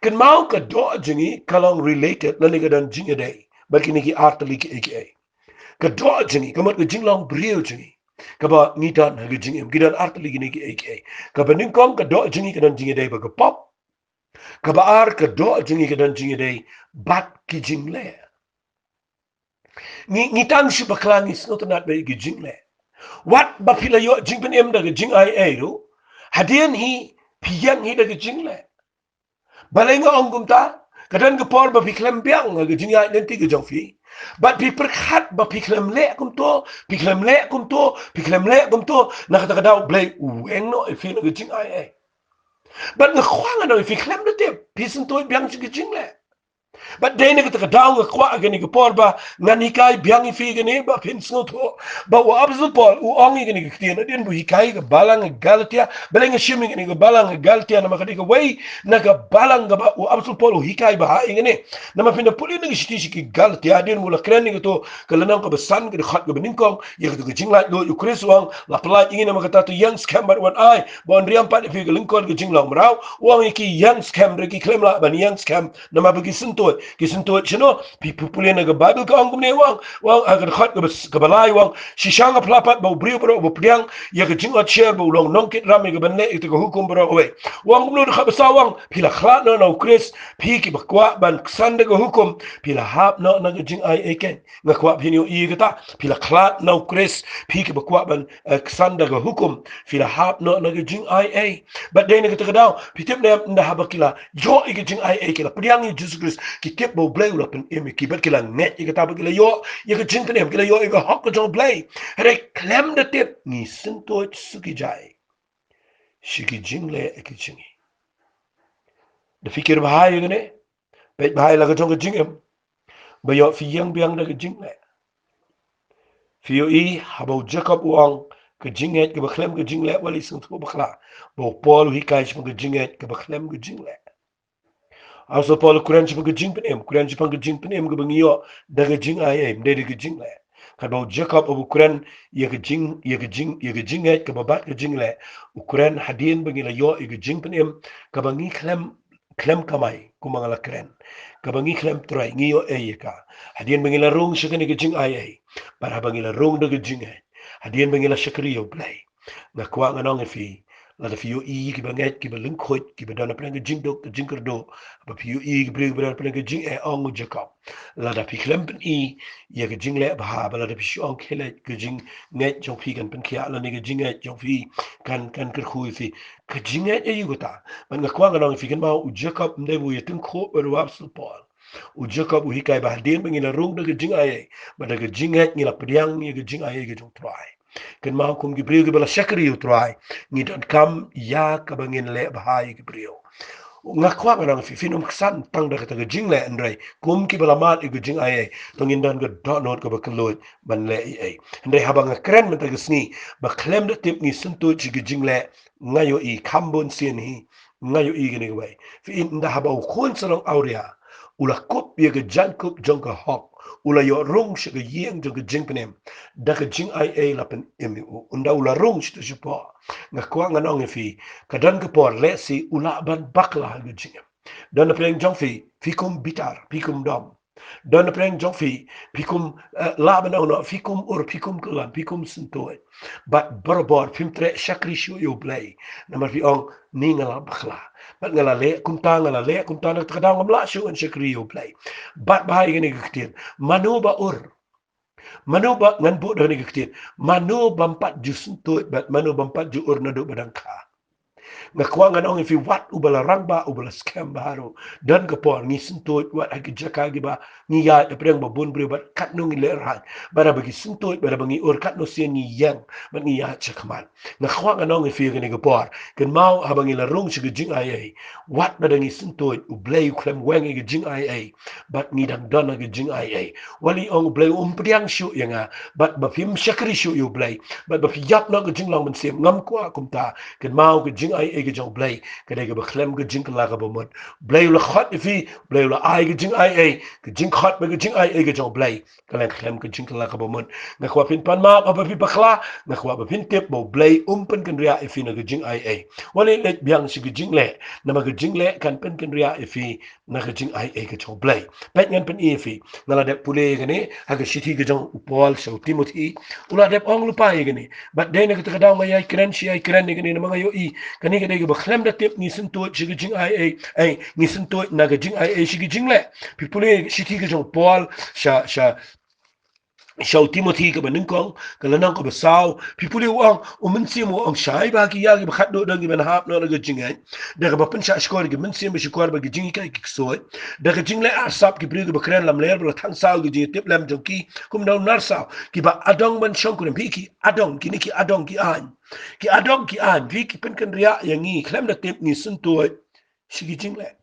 Kynmaw ka doh jong ngi ka long related lane ka don jingïadei bad kine ki artylli kiei kiei. Ka doh jong ngi, ka mut ka jinglong briew jong ngi, kaba ngi don ha ka jingim, ki don artylli kine kiei kiei. Kaba nyngkong ka doh jong ngi ka don jingïadei bad ka pop. Kaba ar ka doh jong ngi ka don jingïadei bad ki jingleh. Ngi, ngi tang shu bakla ngi sngewtynnat bad ki jingleh. Wat ba phi la ïoh jingpynim da ka jingai ei ruh, hadien hi phi ïeng hi da ka jingleh. Balei nga ong kumta? Ka don ka por ba phi khlem biang ha ka jingïaid lynti ka jong phi. Bad phi pyrkhat ba phi khlem leh kumto, phi khlem leh kumto, phi khlem leh kumto. Na kata ka daw U Blei u weng noh ïa phi na ka jingai ei. Bad nga kwah ngan ong ïa phi khlem da tip, phi syntuid biang sha ka jingleh. Bad dei na kata ka daw nga kwah ha kane ka por ba ngan hikai biang ïa phi kane ba phin sngewthuh. Ba u Apostle Paul u ong ïa kane ka ktien hadien ba u hikai ka balang Galatia. Balei nga shim ïa kane ka balang Galatia, namar ka dei kawei na ka balang kaba u Apostle Paul u hikai bha ïa kane. Namar phin da pule na ka shithi sha ki Galatia hadien ba u la kren ïa kato ka lynnong kaba san, ka dkhot kaba nyngkong, ïa kato ka jinglaitluid, u Khrist u ong, la pyllait ïa ngi namar kata, to ïeng skhem bad wat ai ba yn riam pat ïa phi ha ka lyngkor ka jinglong mraw. U ong ïa ki ïeng skhem, hynrei ki khlem lah ban ïeng skhem. Namar ba ki syntuid, ki syntuid shano? Phi, phi pule na ka Baibl ka ong kumne, u ong, u ong ha ka dkhot kaba, kaba lai u ong, shisha nga pla pat ba u briew baroh uba pdiang ïa ka jingotsher ba u long nongkit ram ïa kaban leh ïa kata ka hukum baroh kawei. U ong kumno, dkhot ba saw u ong, phi la khlad noh na u Khrist, phi kiba kwah ban ksan da ka hukum, phi la hap noh na ka jingai ei keiñ. Nga kwah phin ïohi ïa kata, phi la khlad na u Khrist, phi kiba kwah ban, eh, ksan da ka hukum, phi la hap noh na ka jingai ei. Bad dei na kata ka daw, phi tip ne em, ynda haba ki la ïoh ïa ka jingai ei, ki la pdiang ïa u Jisu Khrist, ki tip ba U Blei u la pynim ïa ki, bad ki la ngeit ïa kata, bad ki la ïoh ïa ka jingpynim, ki la ïoh ïa ka hok ka jong U Blei. Hynrei khlem da tip ngi syntuid sha ki jai, sha ki jingleh ki jong ngi. Da phi kyrpad ïa kane, peit bha ïa la ka jong ka jingim, ba ïoh phi ïeng biang da ka jingleh. Phi ïohi haba u Jakob u ong, ka jingngeit kaba khlem ka jingleh wat la sngewthuh bakla. Ba u Paul u hikai shaphang ka jingngeit kaba khlem ka jingleh. Apostle Paul u kren shaphang ka jingpynim, u kren shaphang ka jingpynim kaba ngi ïoh da ka jingai ei, ym dei da ka jingleh. Katba u Jakob u kren ïa ka jing, ïa ka jing, ïa ka jingngeit kaba bad ka jingleh, u kren hadien ba ngi la ïoh ïa ka jingpynim kaba ngi khlem, khlem kamai, kumba nga la kren, kaba ngi khlem trei, ngi ïoh ei ïa ka hadien ba ngi la rung sha kane ka jingai ei. Bad haba ngi la rung da ka jingngeit, hadien ba ngi la shakri ïa U Blei, nga kwah ngan ong ïa phi, lada phi ïohi kiba ngeit, kiba lyngkhuid, kiba don hapdeng ka jingduk, ka jingkyrduh, haba phi ïohi ki briew kiba don hapdeng ka jingeh, ong u Jakob, lada phi khlem pyni ïa ka jingleh bha, ba lada phi shu ong khie leit, ka jingngeit jong phi kan pynkhiah lane ka jingngeit jong phi kan, kan kyrkhu ïa phi. Ka jingngeit aïu kata? Bad nga kwah ngan ong ïa phi, kynmaw, u Jakob ym dei ba u ïatyngkhuh bad u Apostle Paul. U Jakob u hikai ba hadien ba ngi la rung da ka jingai ei bad da ka jingngeit, ngi la pdiang ïa ka jingai ei ka jong U Trai. Kynmaw, kum ki briew kiba la shakri ïa U Trai, ngi donkam ïa kaba ngin leh bha ïa ki briew. Nga kwah ngan ong ïa phi, phin ym ksan tang da kata ka jingleh, hynrei kum kiba la mad ïa ka jingai ei, to ngin don ka dohnud kaba kylluid ban leh ei ei. Hynrei haba nga kren mynta ka sngi ba khlem da tip ngi syntuid sha ka jingleh, nga ïohi kham bun sien hi, nga ïohi kane kawei. Phi ïohi ynda haba u khun sarong awria u la kup ïa ka jaiñkup jong ka hok, u la ïoh rung sha ka ïing jong ka jingpynim, da ka jingai ei la pynim ïa u. Ynda u la rung shatu shapoh, nga kwah ngan ong ïa phi, ka don ka por lehse u lah ban bakla ha ka jingim. Don na pdeng jong phi, phi kum bitar, phi kum dom. Don na pdeng jong phi, phi kum, eh, lah ban ong noh, phi kum ur, phi kum kyllon, phi kum syntuid. Bad barabor phim treh shakri shuh ïa U Blei. Namar phi ong, ni nga la bakla. Bad nga la leh kumta, nga la leh kumta, na kata ka daw ngam lah shuh ngan shakri ïa U Blei. Bad bha ïa kane ka ktien, mano ba ur? Mano ba, ngan buh da kane ka ktien, mano bym pat ju syntuid bad mano bym pat ju ur naduh ba dang kha? Nga kwah ngan ong ïa phi, wat uba la rangbah, uba la skhem bha ruh, don ka por ngi syntuid wat ha ki jaka kiba ngi ïaid hapdeng ba bun briew bad katno ngi lehraiñ. Bad haba ngi syntuid, bad haba ngi ur, katno sien ngi ïeng bad ngi ïaid shakhmat. Nga kwah ngan ong ïa phi kane ka por, kynmaw haba ngi la rung sha ka jingai ei, wat ba dang ngi syntuid, U Blei u khlem weng ïa ka jingai ei. Bad ngi dang don ha ka jingai ei. Wat lei ong U Blei um pdiang shuh ïa nga, bad ba phim shakri shuh ïa U Blei, bad ba phi ïap noh ka jinglong mynsiem. Ngam kwah kumta. Kynmaw ka jingai ei ka jong U Blei ka dei kaba khlem ka jingkylla kaba mut. U Blei u la khot ïa phi, U Blei u la ai ka jingai ei, ka jingkhot bad ka jingai ei ka jong U Blei ka long khlem ka jingkylla kaba mut. Nga kwah phin pan map haba phi bakla, nga kwah ba phin tip ba U Blei um pynkynriah ïa phi na ka jingai ei. Wat leh leit biang sha ka jingleh, namar ka jingleh kan pynkynriah ïa phi na ka jingai ei ka jong U Blei. Peit ngan pyni ïa phi, nga la dep pule ïa kane ha ka shithi ka jong u Paul sha u Timothi. U la dep ong lypa ïa kane. Bad dei na kata ka daw nga ïai kren shi ïai kren ïa kane namar nga ïohi kane ka dei kaba khlem da tip ngi syntuid sha ka jingai ei, ei, ngi syntuid na ka jingai ei sha ka jingleh. Phi pule shithi ka jong u Paul sha, sha sha u Timothi kaba nyngkong, ka lynnong kaba saw, phi pule u ong, u Mynsiem u ong shai ba ha ki ïa kiba khatduh don kiban hap noh na ka jingngeit da kaba pynshah shkor ïa ki mynsiem ba shukor bad ki jinghikai ki ksuid, da ka jingleh arsap ki briew kiba kren lamler ba la thang saw ïa ka jingïatiplem jong ki, kumno u nar saw, kiba adong ban shongkurim, phi, ki adong, kine ki adong ki aiñ, ki adong ki aiñ, phi, ki pynkynriah ïa ngi khlem da tip ngi syntuid sha ki jingleh.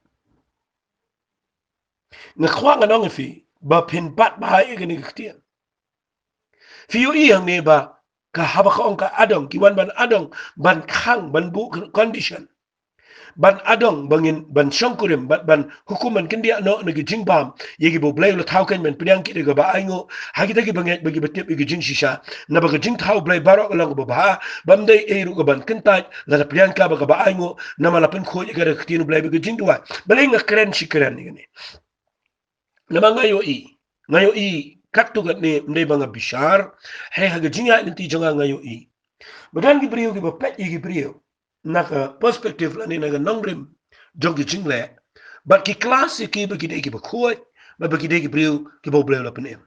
Nga kwah ngan ong ïa phi ba phin bat bha ïa kane ka ktien. Phi ïohi hangne ba ka, haba ka ong ka adong, ki wan ban adong, ban khang, ban buh condition, ban adong ba ngin, ban shongkurim, ban, ban hukum, ban kyndiah noh na ki jingbam ïa kiba U Blei u la thaw khein ban pdiang ki da kaba ainguh ha kita kiba ngeit bad kiba tip ïa ki jingshisha. Naba ka jingthaw U Blei baroh ka long kaba bha, bym dei ei ruh kaban kyntait lada pdiang ka bad kaba ainguh, namar la pynkhuid ïa ka da ka ktien U Blei bad ka jingduwai. Balei nga kren shi kren ïa kane? Namar nga ïohi, nga ïohi katto katne, ym dei ba nga bishar, hynrei ha ka jingïaid lynti jong nga, nga ïohi ba don ki briew kiba peit ïa ki briew na ka perspective lane na ka nongrim jong ki jingleh, bad ki class ïa ki ba ki dei kiba khuid, bad ba ki dei ki briew kiba U Blei u la pynim.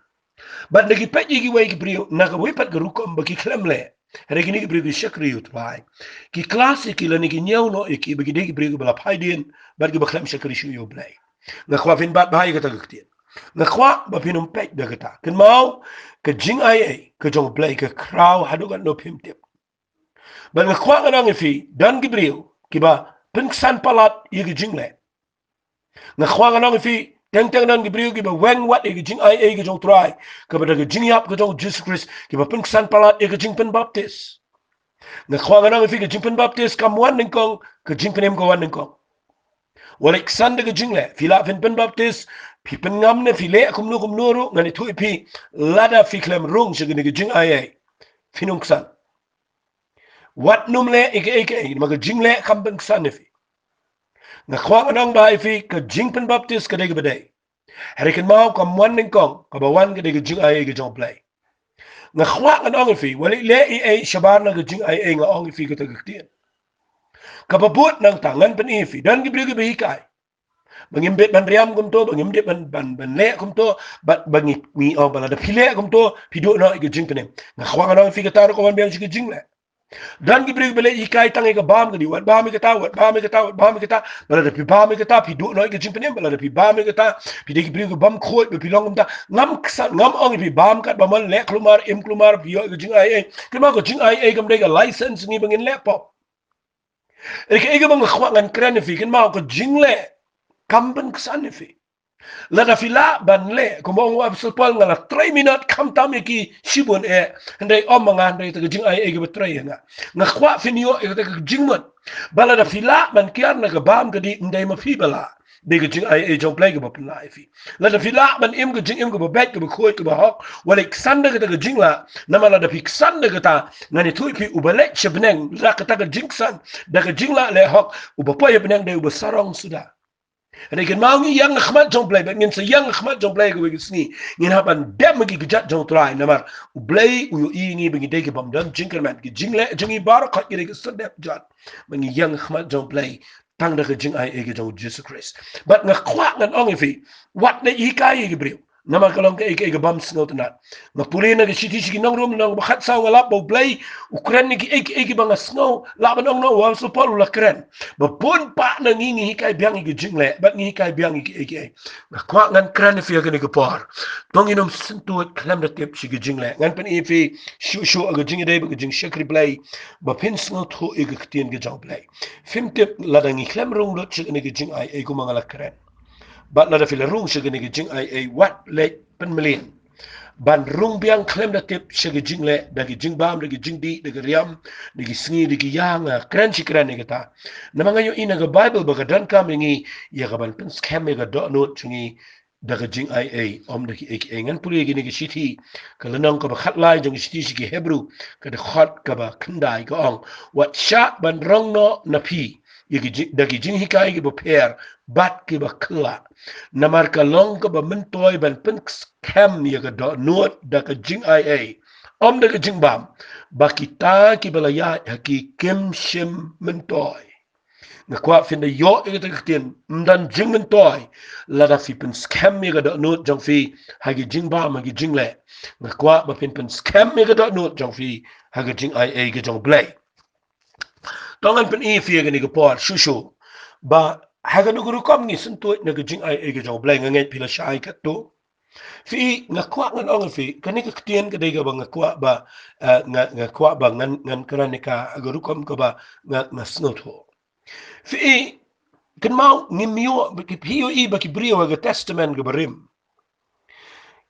Bad da ki peit ïa kiwei ki briew na kawei pat ka rukom ba ki khlem leh, hynrei kine ki briew ki shakri ïa U Trai. Ki class ïa ki lane ki ñiew noh ïa ki ba ki dei ki briew kiba la phai dien bad kiba khlem shakri shuh ïa U Blei. Nga kwah phin bat bha ïa kata ka ktien. Nga kwah ba phin ym peit da kata. Kynmaw, ka jingai ei ka jong U Blei ka khraw haduh katno phim tip. Bad nga kwah ngan ong ïa phi, don ki briew kiba pynksan palat ïa ka jingleh. Nga kwah ngan ong ïa phi, teng teng don ki briew kiba weng wat ïa ka jingai ei ka jong U Trai, kaba da ka jingïap ka jong U Jisu Khrist, kiba pynksan palat ïa ka jingpynbaptis. Nga kwah ngan ong ïa phi, ka jingpynbaptis kam wan nyngkong, ka jingpynim ka wan nyngkong. Wat leit ksan da ka jingleh, phi lah phin pynbaptis, phi pynngam ne phi leh kumno kumno ruh, ngan ïathuh ïa phi, lada phi khlem rung sha kane ka jingai ei, phin ym ksan. Wat nym leh ïa kaei kaei, namar ka jingleh kam pynksan ïa phi. Nga kwah ngan ong bha ïa phi, ka jingpynbaptis ka dei kaba dei. Hynrei kynmaw, kam wan nyngkong, kaba wan ka dei ka jingai ei ka jong U Blei. Nga kwah ngan ong ïa phi, wat leh ei ei shabar na ka jingai ei, nga ong ïa phi kata ka ktien. Kaba bud nangta, ngan pyni ïa phi, don ki briew kiba hikai ba ngim dei ban riam kumto, ba ngim dei ban, ban, ban leh kumto, bad ba ngi, ngi ong ba lada phi leh kumto phi duh noh ïa ka jingpynim. Nga kwah ngan ong ïa phi, kata ruh ka wan biang sha ka jingleh. Don ki briew kiba leit hikai tang ïa ka bam kane, wat bam ïa kata, wat bam ïa kata, wat bam ïa kata, ba lada phi bam ïa kata phi duh noh ïa ka jingpynim, ba lada phi bam ïa kata phi dei ki briew kibym khuid, ba phi long kumta. Ngam ksan, ngam ong ïa phi bam katba mon, leh khlumar, im khlumar, phi ïoh ïa ka jingai ei. Kynmaw, ka jingai ei kam dei ka license ngi ba ngin leh pop. Ïa kaei kaba nga kwah ngan kren ïa phi, kynmaw ka jingleh kam pynksan ïa phi. Lada phi lah ban leh, kumba ong u Apostol Paul, nga la trei minot khamtam ïa ki shibun eh, hynrei ym ma nga, hynrei kata ka jingaiei kaba trei ïa nga. Nga kwah phin ïoh ïa kata ka jingmut ba lada phi lah ban kiar na ka bam ka dih, ym dei ma phi ba lah, dei ka jingaiei jong U Blei kaba pynlah ïa phi. Lada phi lah ban im ka jingim kaba beit, kaba khuid, kaba hok, wat leh ksan da kata ka jinglah. Namar lada phi ksan da kata, ngan ïathuh ïa phi, uba leit sha bneng da kata ka jingksan, da ka jinglah leh hok, uba poi ha bneng dei uba sarong suda. Hynrei kynmaw, ngi ïeng ha khmat jong U Blei, bad ngin sa ïeng ha khmat jong U Blei kawei ka sngi. Ngin hap ban dem ha ki kjat jong U Trai, namar U Blei u ïohi ïa ngi ba ngi dei ki bym don jingkyrmen, ki jingleh jong ngi baroh khoit ki dei ki sdep jot. Ba ngi ïeng ha khmat jong U Blei tang da ka jingaiei ka jong U Jisu Khrist. Bad nga kwah ngan ong ïa phi, wat leh hikai ïa ki briew, namar ka long kaei kaei ka bym sngewtynnat. Nga pule na ka shithi sha ki Nongrim lynnong ba khatsaw, nga lap ba U Blei u kren ïa kiei kiei kiba nga sngew, lah ban ong, na u Apostol Paul u la kren ba bun pat na ngi ngi hikai biang ïa ki jingleh, bad ngi hikai biang ïa kiei kiei. Nga kwah ngan kren ïa phi ha kane ka por, to ngin ym syntuid khlem da tip sha ki jingleh. Ngan pyni ïa phi shuh shuh ha ka jingïadei bad ka jingshakri Blei, ba phin sngewthuh ïa ka ktien ka jong U Blei. Phim tip, lada ngi khlem rung lut sha kane ka jingaiei kumba nga la kren, bad lada phi la rung sha kane ka jingaiei, wat leit pynmlien ban rung biang khlem da tip sha ka jingleh, da ka jingbam, da ka jingdih, da ka riam, da ki sngi, da ki ïa, nga kren shi kren ïa kata. Namar nga ïohi na ka Baibl ba ka donkam ïa ngi ïa ka ban pynskhem ïa ka dohnud jong ngi da ka jingaiei, ym da kiei kiei. Ngan pule ïa kane ka shithi, ka lynnong kaba khatlai jong ka shithi sha ki Hebru, ka dkhot kaba khyndai, ka ong, wat shah ban rong noh na phi ïa ki jing, da ki jinghikai kiba pher bad kiba khlad, namar ka long kaba myntoi ban pynskhem ïa ka dohnud da ka jingaiei, ym da ka jingbam, ba kita kiba la ïaid ha ki kim shym myntoi. Nga kwah phin da ïoh ïa kata ka ktien, ym don jingmyntoi lada phi pynskhem ïa ka dohnud jong phi ha ki jingbam, ha ki jingleh. Nga kwah ba phin pynskhem ïa ka dohnud jong phi ha ka jingaiei ka jong U Blei. To ngan pyni ïa phi ha kane ka por shuh shuh ba ha kano ka rukom ngi syntuid na ka jingaiei ka jong U Blei. Nga ngeit phi la shai katto. Phi, nga kwah ngan ong ïa phi, kane ka ktien ka dei kaba nga kwah ba, eh, nga, nga kwah ba ngan, ngan kren ïa ka ha ka rukom kaba nga, nga sngewthuh. Phi, kynmaw, ngim ïoh, phi ïohi ba ki briew ha ka Testament kaba rim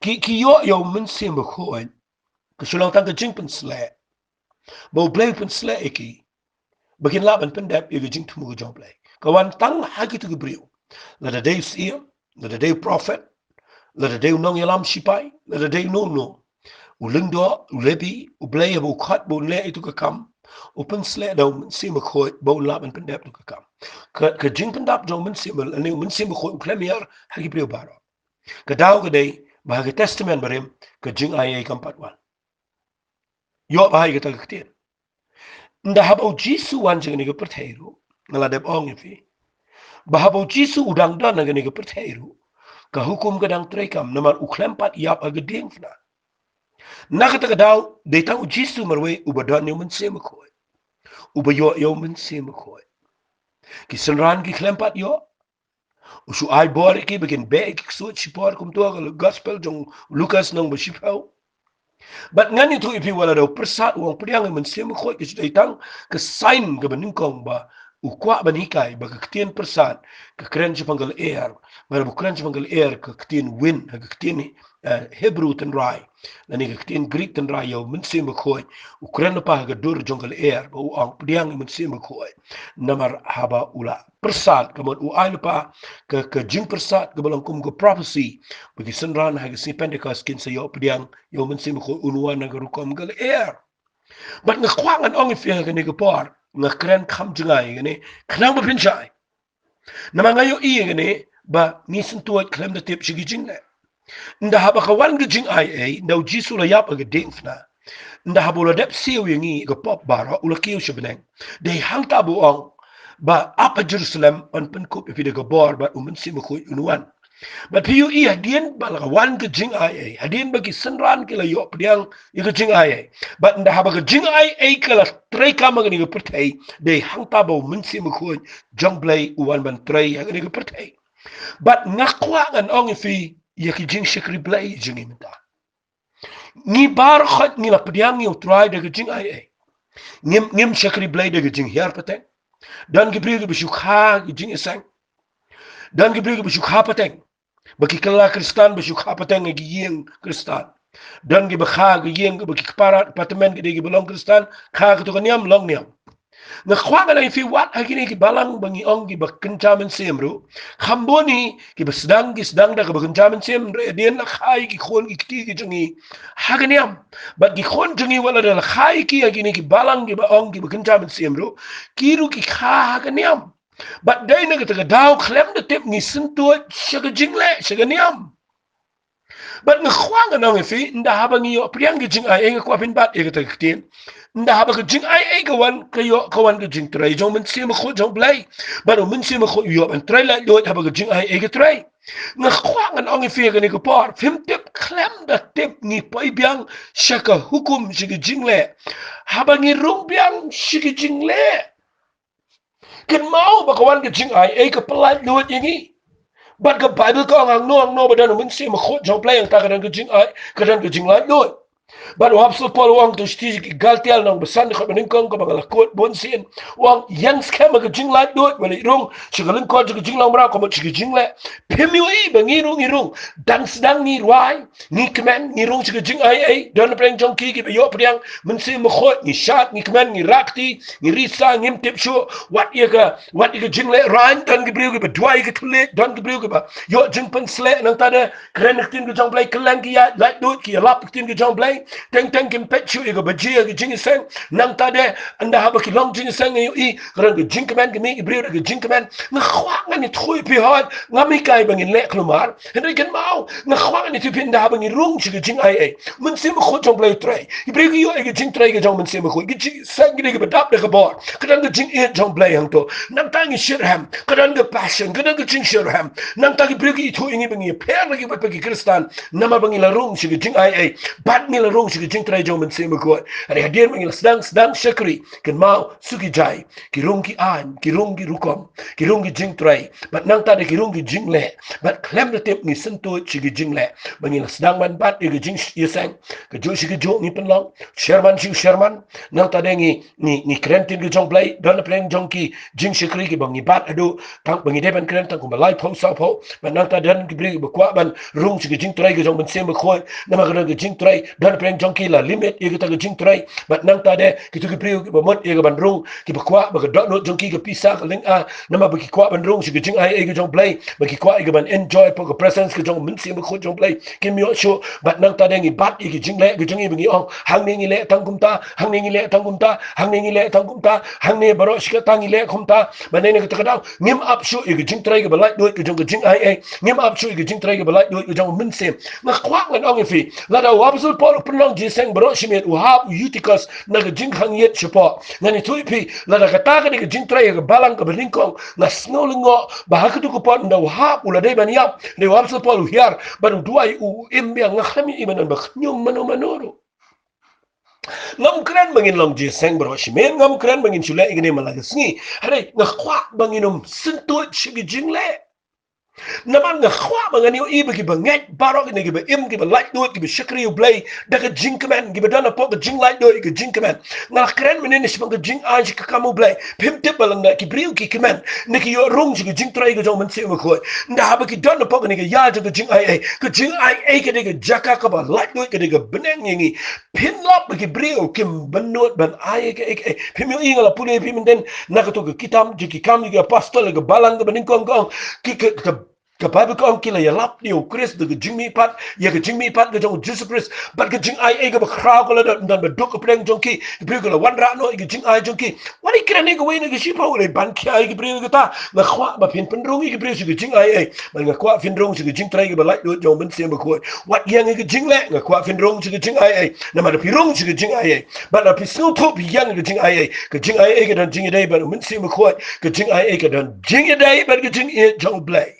ki, ki ïoh ïa U Mynsiem Bakhuid, ka shu long tang ka jingpynsleh, ba U Blei u pynsleh ïa ki ba kin lah ban pyndep ïa ka jingthmu ka jong U Blei. Ka wan tang ha kito ki briew, lada dei u syiem, lada dei u prophet, lada dei u nongïalam shipai, lada dei uno uno, u lyngdoh, u Lebi, U Blei haba u khot ba un leh ïa kito ki kam, u pynsleh da U Mynsiem Bakhuid ba un lah ban pyndep ïa kito ki kam. Ka, ka jingpyndap jong U Mynsiem, lane U Mynsiem Bakhuid u khlem hiar ha ki briew baroh. Ka daw ka dei ba ha ka Testament barim ka jingaiei kam pat wan. Ïoh ba ha kata ka ktien. Ynda haba U Jisu u wan sha kane ka pyrthei ruh, nga la dep ong ïa phi ba haba U Jisu u dang don ha kane ka pyrthei ruh, ka hukum ka dang treikam, namar u khlem pat ïap ha ka diengphna. Na kata ka daw, dei tang U Jisu marwei uba don ïa U Mynsiem Bakhuid, uba ïoh ïa U Mynsiem Bakhuid. Ki synran ki khlem pat ïoh. U shu ai bor ïa ki ba kin beh ïa ki ksuid shipor, kumta ha ka Gospel jong u Lukas lynnong ba shiphew. Bad ngan ïathuh ïa phi, wat la da u pyrsad u ong pdiang ïa U Mynsiem Bakhuid, ka shu dei tang ka sign kaba nyngkong ba u kwah ban hikai ba ka ktien pyrsad ka kren shaphang ka lyer. Namar ba u kren shaphang ka lyer, ka ktien win ha ka ktien, eh, Hebru tynrai, lane ka ktien Greek tynrai ïa U Mynsiem Bakhuid, u kren lypa ha ka dur jong ka lyer ba u ong pdiang ïa U Mynsiem Bakhuid. Namar haba u la pyrsad, ka mut u ai lypa ka, ka jingpyrsad kaba long kum ka prophecy ba ki synran ha ka sngi Pentecost kin sa ïoh pdiang ïa U Mynsiem Bakhuid, un wan ha ka rukom ka lyer. Bad nga kwah ngan ong ïa phi ha kane ka por, nga kren kham jngai ïa kane khnang ba phin shai. Namar nga ïohi ïa kane ba ngi syntuid khlem da tip sha ki jingleh. Ynda haba ka wan ka jingaiei, ynda U Jisu u la ïap ha ka diengphna, ynda haba u la dep siew ïa ngi ka pop baroh, u la kiew sha bneng, dei hangta ba u ong ba ap ha Jerusalem, yn pynkup ïa phi da ka bor bad U Mynsiem Bakhuid un wan. Bad phi ïohi, hadien ba la ka wan ka jingaiei, hadien ba ki synran ki la ïoh pdiang ïa ka jingaiei, bad ynda haba ka jingaiei ka la treikam ha kane ka pyrthei, dei hangta ba U Mynsiem Bakhuid jong U Blei u wan ban trei ha kane ka pyrthei. Bad nga kwah ngan ong ïa phi ïa ki jingshakri Blei jong ngi mynta. Ngi baroh khoit ngi la pdiang ïa U Trai da ka jingaiei. Ngim, ngim shakri Blei da ka jinghiar pateng. Don ki briew kiba shu kha ki jingïaseng. Don ki briew kiba shu kha pateng. Ba ki kylla Khristan ba shu kha pateng ha ki ïing Khristan. Don kiba kha ha ki ïing kiba ki kpa apartment ki dei kiba long Khristan, kha kato ka niam long niam. Nga kwah ngan ong ïa phi wat ha kine ki balang ba ngi ong kiba kynja mynsiem ruh. Kham bun hi kiba sdang ki sdang da kaba kynja mynsiem ruh, hadien la kha ïa ki khun ki kti ki jong ngi ha ka niam. Bad ki khun jong ngi wat lada la kha ïa ki ha kine ki balang kiba ong kiba kynja mynsiem ruh, ki ruh ki kha ha ka niam. Bad dei na kata ka daw khlem da tip ngi syntuid sha ka jingleh sha ka niam. Bad nga kwah ngan ong ïa phi, ynda haba ngi ïoh pdiang ki jingaiei, nga kwah phin bat ïa kata ka ktien. Ynda haba ka jingaiei ka wan, ka ïoh, ka wan ka jingtrei jong u Mynsiem Bakhuid jong U Blei. Bad u Mynsiem Bakhuid u ïoh ban trei laitluid haba ka jingaiei ka trei. Nga kwah ngan ong ïa phi ha kane ka por, phim tip khlem da tip ngi poi biang sha ka hukum sha ka jingleh. Haba ngi rung biang sha ka jingleh, kynmaw ba ka wan ka jingaiei ka pyllait luid ïa ngi. Bad ka Baibl ka ong hangno hangno ba don u Mynsiem Bakhuid jong U Blei, hangta ka don ka jingai, ka don ka jinglaitluid. Bad u Apostol Paul u ong to sha ki Galtia lynnong ba san dkhot ba nyngkong kaba nga la quote bun sien, u ong ïeng skhem ha ka jinglaitluid, wat leit rung sha ka lyngkot jong ka jinglong mraw, ka mut sha ka jingleh. Phim ïohi ba ngi rung, ngi rung dang sdang ngi rwai, ngi kmen, ngi rung sha ka jingaiei. Don napdeng jong ki kiba ïoh pdiang Mynsiem Bakhuid, ngi shad, ngi kmen, ngi rah kti, ngi risa, ngim tip shuh wat ïa ka, wat ïa ka jingleh raiñ. Don ki briew kiba duwai ka thylliej, don ki briew kiba ïoh jingpynsleh. Nangta de kren ka ktien ka jong U Blei kylleng ki ïa laitluid, ki ïalap ka ktien ka jong U Blei. Teng teng kim peit shuh ïa ka baje ha ka jingïaseng. Nangta de ynda haba ki long jingïaseng, ngi ïohi ka don ka jingkmen, ki mih ki briew da ka jingkmen. Nga kwah ngan ïathuh ïa phi, hooid ngam hikai ba ngin leh khlumar. Hynrei kynmaw, nga kwah ngan ïathuh ïa phi, ynda haba ngi rung sha ka jingaiei, Mynsiem Bakhuid jong U Blei u trei. Ki briew ki ïoh ïa ka jingtrei ka jong U Mynsiem Bakhuid. Ki jingïaseng ki dei kiba dap da ka bor. Ka don ka jingïeit jong U Blei hangto. Nangta ngi shitrhem, ka don ka passion, ka don ka jingshitrhem. Nangta ki briew ki ithuh ïa ngi ba ngi ïapher na kiwei pat ki Khristan namar ba ngi la rung sha ka jingaiei bad ngi la rung sha ka jingtrei jong U Mynsiem Bakhuid. Hynrei hadien ba ngi la sdang, sdang shakri, kynmaw, shu ki jai, ki rung ki aiñ, ki rung ki rukom, ki rung ki jingtrei, bad nangta de ki rung ki jingleh. Bad khlem da tip ngi syntuid sha ki jingleh. Ba ngi la sdang ban bat ïa ka jingïaseng, kajuh sha kajuh ngi pynlong, sherman sha sherman. Nangta de ngi, ngi, ngi kren ktien ka jong U Blei. Don napdeng jong ki jingshakri kiba ngi bat haduh tang ba ngi dei ban kren tang kumba laiphew sawphew. Bad nangta don ki briew kiba kwah ban rung sha ka jingtrei ka jong U Mynsiem Bakhuid. Namar ka don ka jingtrei, don napdeng jong ki la limit ïa kata ka jingtrei. Bad nangta de kito ki briew kiba mut ïa ka ban rung, kiba kwah ba ka dohnud jong ki ka pisa ka lynga, namar ba ki kwah ban rung sha ka jingaiei ka jong U Blei, ba ki kwah ïa ka ban enjoy hapoh ka presence ka jong U Mynsiem Bakhuid jong U Blei, kim ïoh shuh. Bad nangta de ngi bat ïa ki jingleh ki jong ngi ba ngi ong, hangne ngi leh tang kumta, hangne ngi leh tang kumta, hangne ngi leh tang kumta, hangne baroh shi katta ngi leh kumta. Bad na kata ka daw ngim ap shuh ïa ka jingtrei kaba laitluid ka jong ka jingaiei, ngim ap shuh ïa ka jingtrei kaba laitluid ka jong U Mynsiem. Nga kwah ngan ong ïa phi, lada u Apostol Paul u pynlong jingïaseng baroh shi miet, u hap u Eutychus na ka jingkhang ïit shapoh. Ngan ïathuh ïa phi, lada kata ka dei ka jingtrei ha ka balang kaba nyngkong, nga sngew lyngngoh ba ha kato ka por ynda u hap u la dei ban ïap, hynrei u Apostol Paul u hiar bad u duwai, u im biang. Nga khlem ïohi ban don ba khñium mano mano ruh. Ngam kren ba ngin long jingïaseng baroh shi miet, ngam kren ba ngin shu leh ïa kane man la ka sngi. Hynrei nga kwah ba ngin ym syntuid sha ki jingleh. Namar nga kwah ba ngan ïohi ba kiba ngeit baroh kine kiba im, kiba laitluid, kiba shakri U Blei da ka jingkmen, kiba don hapoh ka jinglaitluid ka jingkmen. Nga la kren mynne shaphang ka jingaiñ sha ka kam U Blei. Phim tip ba lada ki briew ki kmen, ne ki ïoh rung sha ka jingtrei ka jong U Mynsiem Bakhuid, ynda haba ki don hapoh kane ka ïa jong ka jingaiei, ka jingaiei ka dei ka jaka kaba laitluid, ka dei ka bneng ïa ngi. Phin lap ba ki briew kim bynnud ban ai kaei kaei. Phim ïohi, nga la pule ïa phi mynta na kato ka kitab Jingkitkhlieh jong ki Apostol, ka balang kaba nyngkong ka ong, ki, ka, ka, ka Baibl ka ong ki la ïalap ïa u Khrist da ka jingmihpat, ïa ka jingmihpat ka jong u Jisu Khrist. Bad ka jingaiei kaba khraw ka la don, don ba duk hapdeng jong ki, ki briew ki la wanrah noh ïa ka jingai jong ki. Wat ïa kren ïa kawei na ka shiphew, wat ïa ban khia ïa ki briew ïa kata. Nga kwah ba phin pynrung ïa ki briew sha ka jingaiei. Bad nga kwah phin rung sha ka jingtrei kaba laitluid jong U Mynsiem Bakhuid. Wat ïeng ïa ka jingleh, nga kwah phin rung sha ka jingaiei. Namar da phi rung sha ka jingaiei, bad da phi sngewthuh phi ïeng ïa ka jingaiei, ka jingaiei ka don jingïadei bad U Mynsiem Bakhuid. Ka jingaiei ka don jingïadei bad ka jingïeit jong U Blei.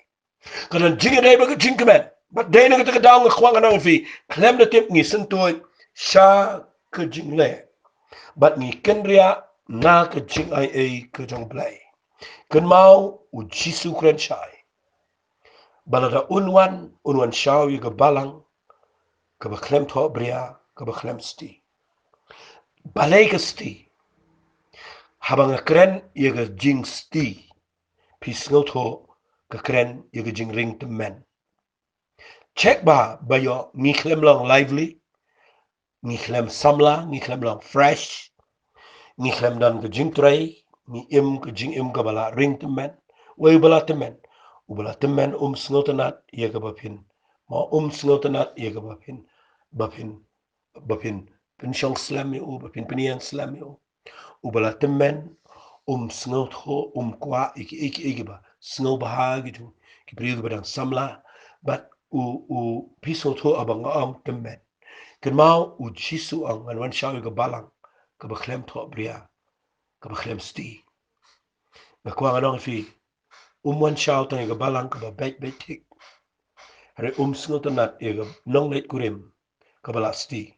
Ka don jingïadei bad ka jingkmen. Bad dei na kata ka daw nga kwah ngan ong ïa phi, khlem da tip ngi syntuid sha ka jingleh, bad ngi kynriah na ka jingaiei ka jong U Blei. Kynmaw, u Jisu u kren shai ba lada un wan, un wan shaw ïa ka balang kaba khlem thohbria, kaba khlem sti. Balei ka sti? Haba nga kren ïa ka jingsti, phi sngewthuh ka kren ïa ka jingring tymmen. Check ba, ba ïoh ngi khlem long lively, ngi khlem samla, ngi khlem long fresh, ngi khlem don ka jingtrei, ngi im ka jingim kaba la ring tymmen. Wei uba la tymmen, uba la tymmen um sngewtynnat ïa kaba phin, ma um sngewtynnat ïa kaba phin, ba phin, ba phin pynshong slem ïa u, ba phin pynïeng slem ïa u. Uba la tymmen um sngewthuh, um kwah ïa kiei kiei kiba sngewbha ki jong ki briew kiba dang samla. Bad u, u, phi sngewthuh haba nga ong tymmen. Kynmaw u Jisu u ong, ngan wan shaw ïa ka balang kaba khlem thohbria, kaba khlem sti. Nga kwah ngan ong ïa phi, um wan shaw tang ïa ka balang kaba beit beit thik, hynrei um sngewtynnat ïa ka nongleit kurim kaba la sti.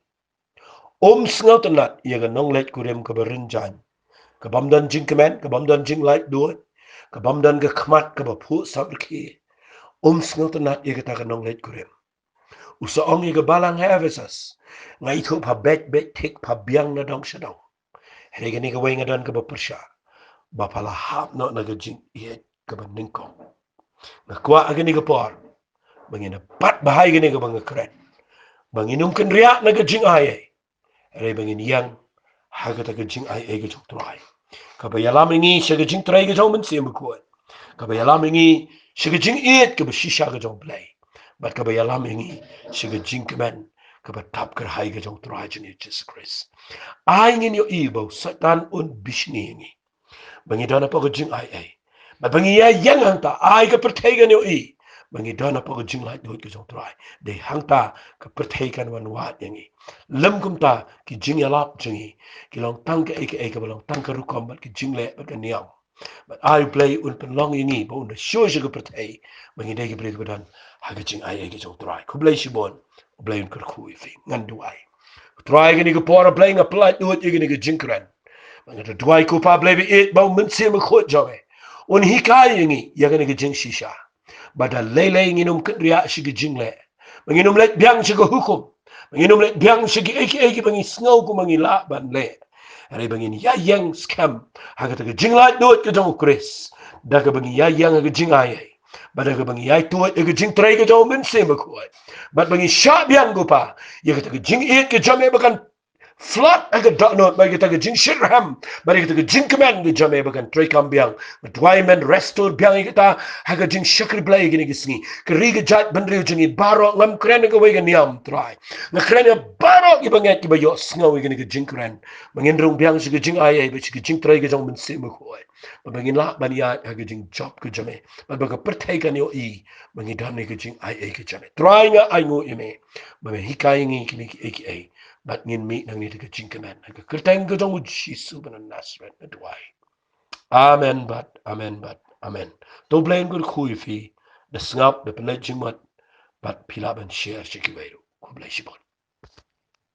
Um sngewtynnat ïa ka nongleit kurim kaba rin jaiñ, ka bym don jingkmen, ka bym don jinglaitluid, ka bym don ka khmat kaba phuh saprkhie. Um sngewtynnat ïa kata ka nongleit kurim. U sa ong ïa ka balang ha Ephesus, nga ithuh pha beit beit thik, pha biang na dong sha dong, hynrei kane kawei nga don kaba pyrshah, ba pha la hap noh na ka jingïeit kaba nyngkong. Nga kwah ha kane ka por ba ngin ïa bat bha ïa kane kaba nga kren, ba ngin ym kynriah na ka jingai ei, hynrei ba ngin ïeng ha kata ka jingai ei ka jong u Trai, kaba ïalam ïa ngi sha ka jingtrei ka jong u Mynsiem Bakhuid, kaba ïalam ïa ngi sha ka jingïeit kaba shisha ka jong u Blei, bad kaba ïalam ïa ngi sha ka jingkmen kaba dap kyrhai ka jong u Trai jong ngi Jisu Khrist. Ai ngin ïohi ba u Soitan un bishni ïa ngi ba ngi don hapoh ka jingai ei, bad ba ngi ïa ïeng hangta. Ai ka pyrthei kan ïohi ba ngi don hapoh ka jinglaitluid ka jong u Trai. Dei hangta ka pyrthei kan wan wad ïa ngi. Lym kumta, ki jingïalap jong ngi ki long tang kaei kaei kaba long tang ka rukom bad ka jingleh bad ka niam. Bad ai u Blei un pynlong ïa ngi ba un da shu sha ka pyrthei ba ngi dei ki briew kiba don ha ka jingai ei ka jong u Trai. Khublei shibun. U Blei un kyrkhu ïa phi. Ngan duwai. U Trai, kane ka por, a Blei, nga pyllait lut ïa kane ka jingkren. Ba nga da duwai, ko Pa Blei ba ïeit, ba u Mynsiem Bakhuid jong me un hikai ïa ngi ïa kane ka jingshisha, ba da lei lei ngin ym kynriah sha ka jingleh, ba ngin ym leit biang sha ka hukum, ba ngin ym leit biang sha kiei kiei kiba ngi sngew kumba ngi lah ban leh, hynrei ba ngin ïa ïeng skhem ha kata ka jinglaitluid ka jong u Khrist, da kaba ngi ïa ïeng ha ka jingai ei, bad da kaba ngi ïa tuid ïa ka jingtrei ka jong u Mynsiem Bakhuid, bad ba ngi shah biang, ko Pa, ïa kata ka jingïeit ka jong me ba kan flood ha ka dohnud, bad ïa kata ka jingshitrhem, bad ïa kata ka jingkmen ka jong me ba kan treikam biang. Nga duwai men restore biang ïa kata ha ka jingshakri Blei ïa kane ka sngi. Ka ri ka jaitbynriew jong ngi baroh, ngam kren ïa kawei ka niam, Trai. Nga kren ïa baroh kiba ngeit, kiba ïohsngew ïa kane ka jingkren, ba ngin rung biang sha ka jingai ei bad sha ka jingtrei ka jong u Mynsiem Bakhuid, bad ba ngin lah ban ïaid ha ka jingjop ka jong me, bad ba ka pyrthei kan ïohi ba ngi don ha ka jingai ei ka jong me. Trai, nga ainguh ïa me ba men hikai ïa ngi kine kiei kiei, bad ngin mih nangne da ka jingkmen. Ha ka kyrteng ka jong u Jisu ba na Nasareth nga duwai. Amen bad amen bad amen. To u Blei un kyrkhu ïa phi. Da sngap, da pynleit jingmut, bad phi lah ban share sha kiwei ruh. Khublei shibun.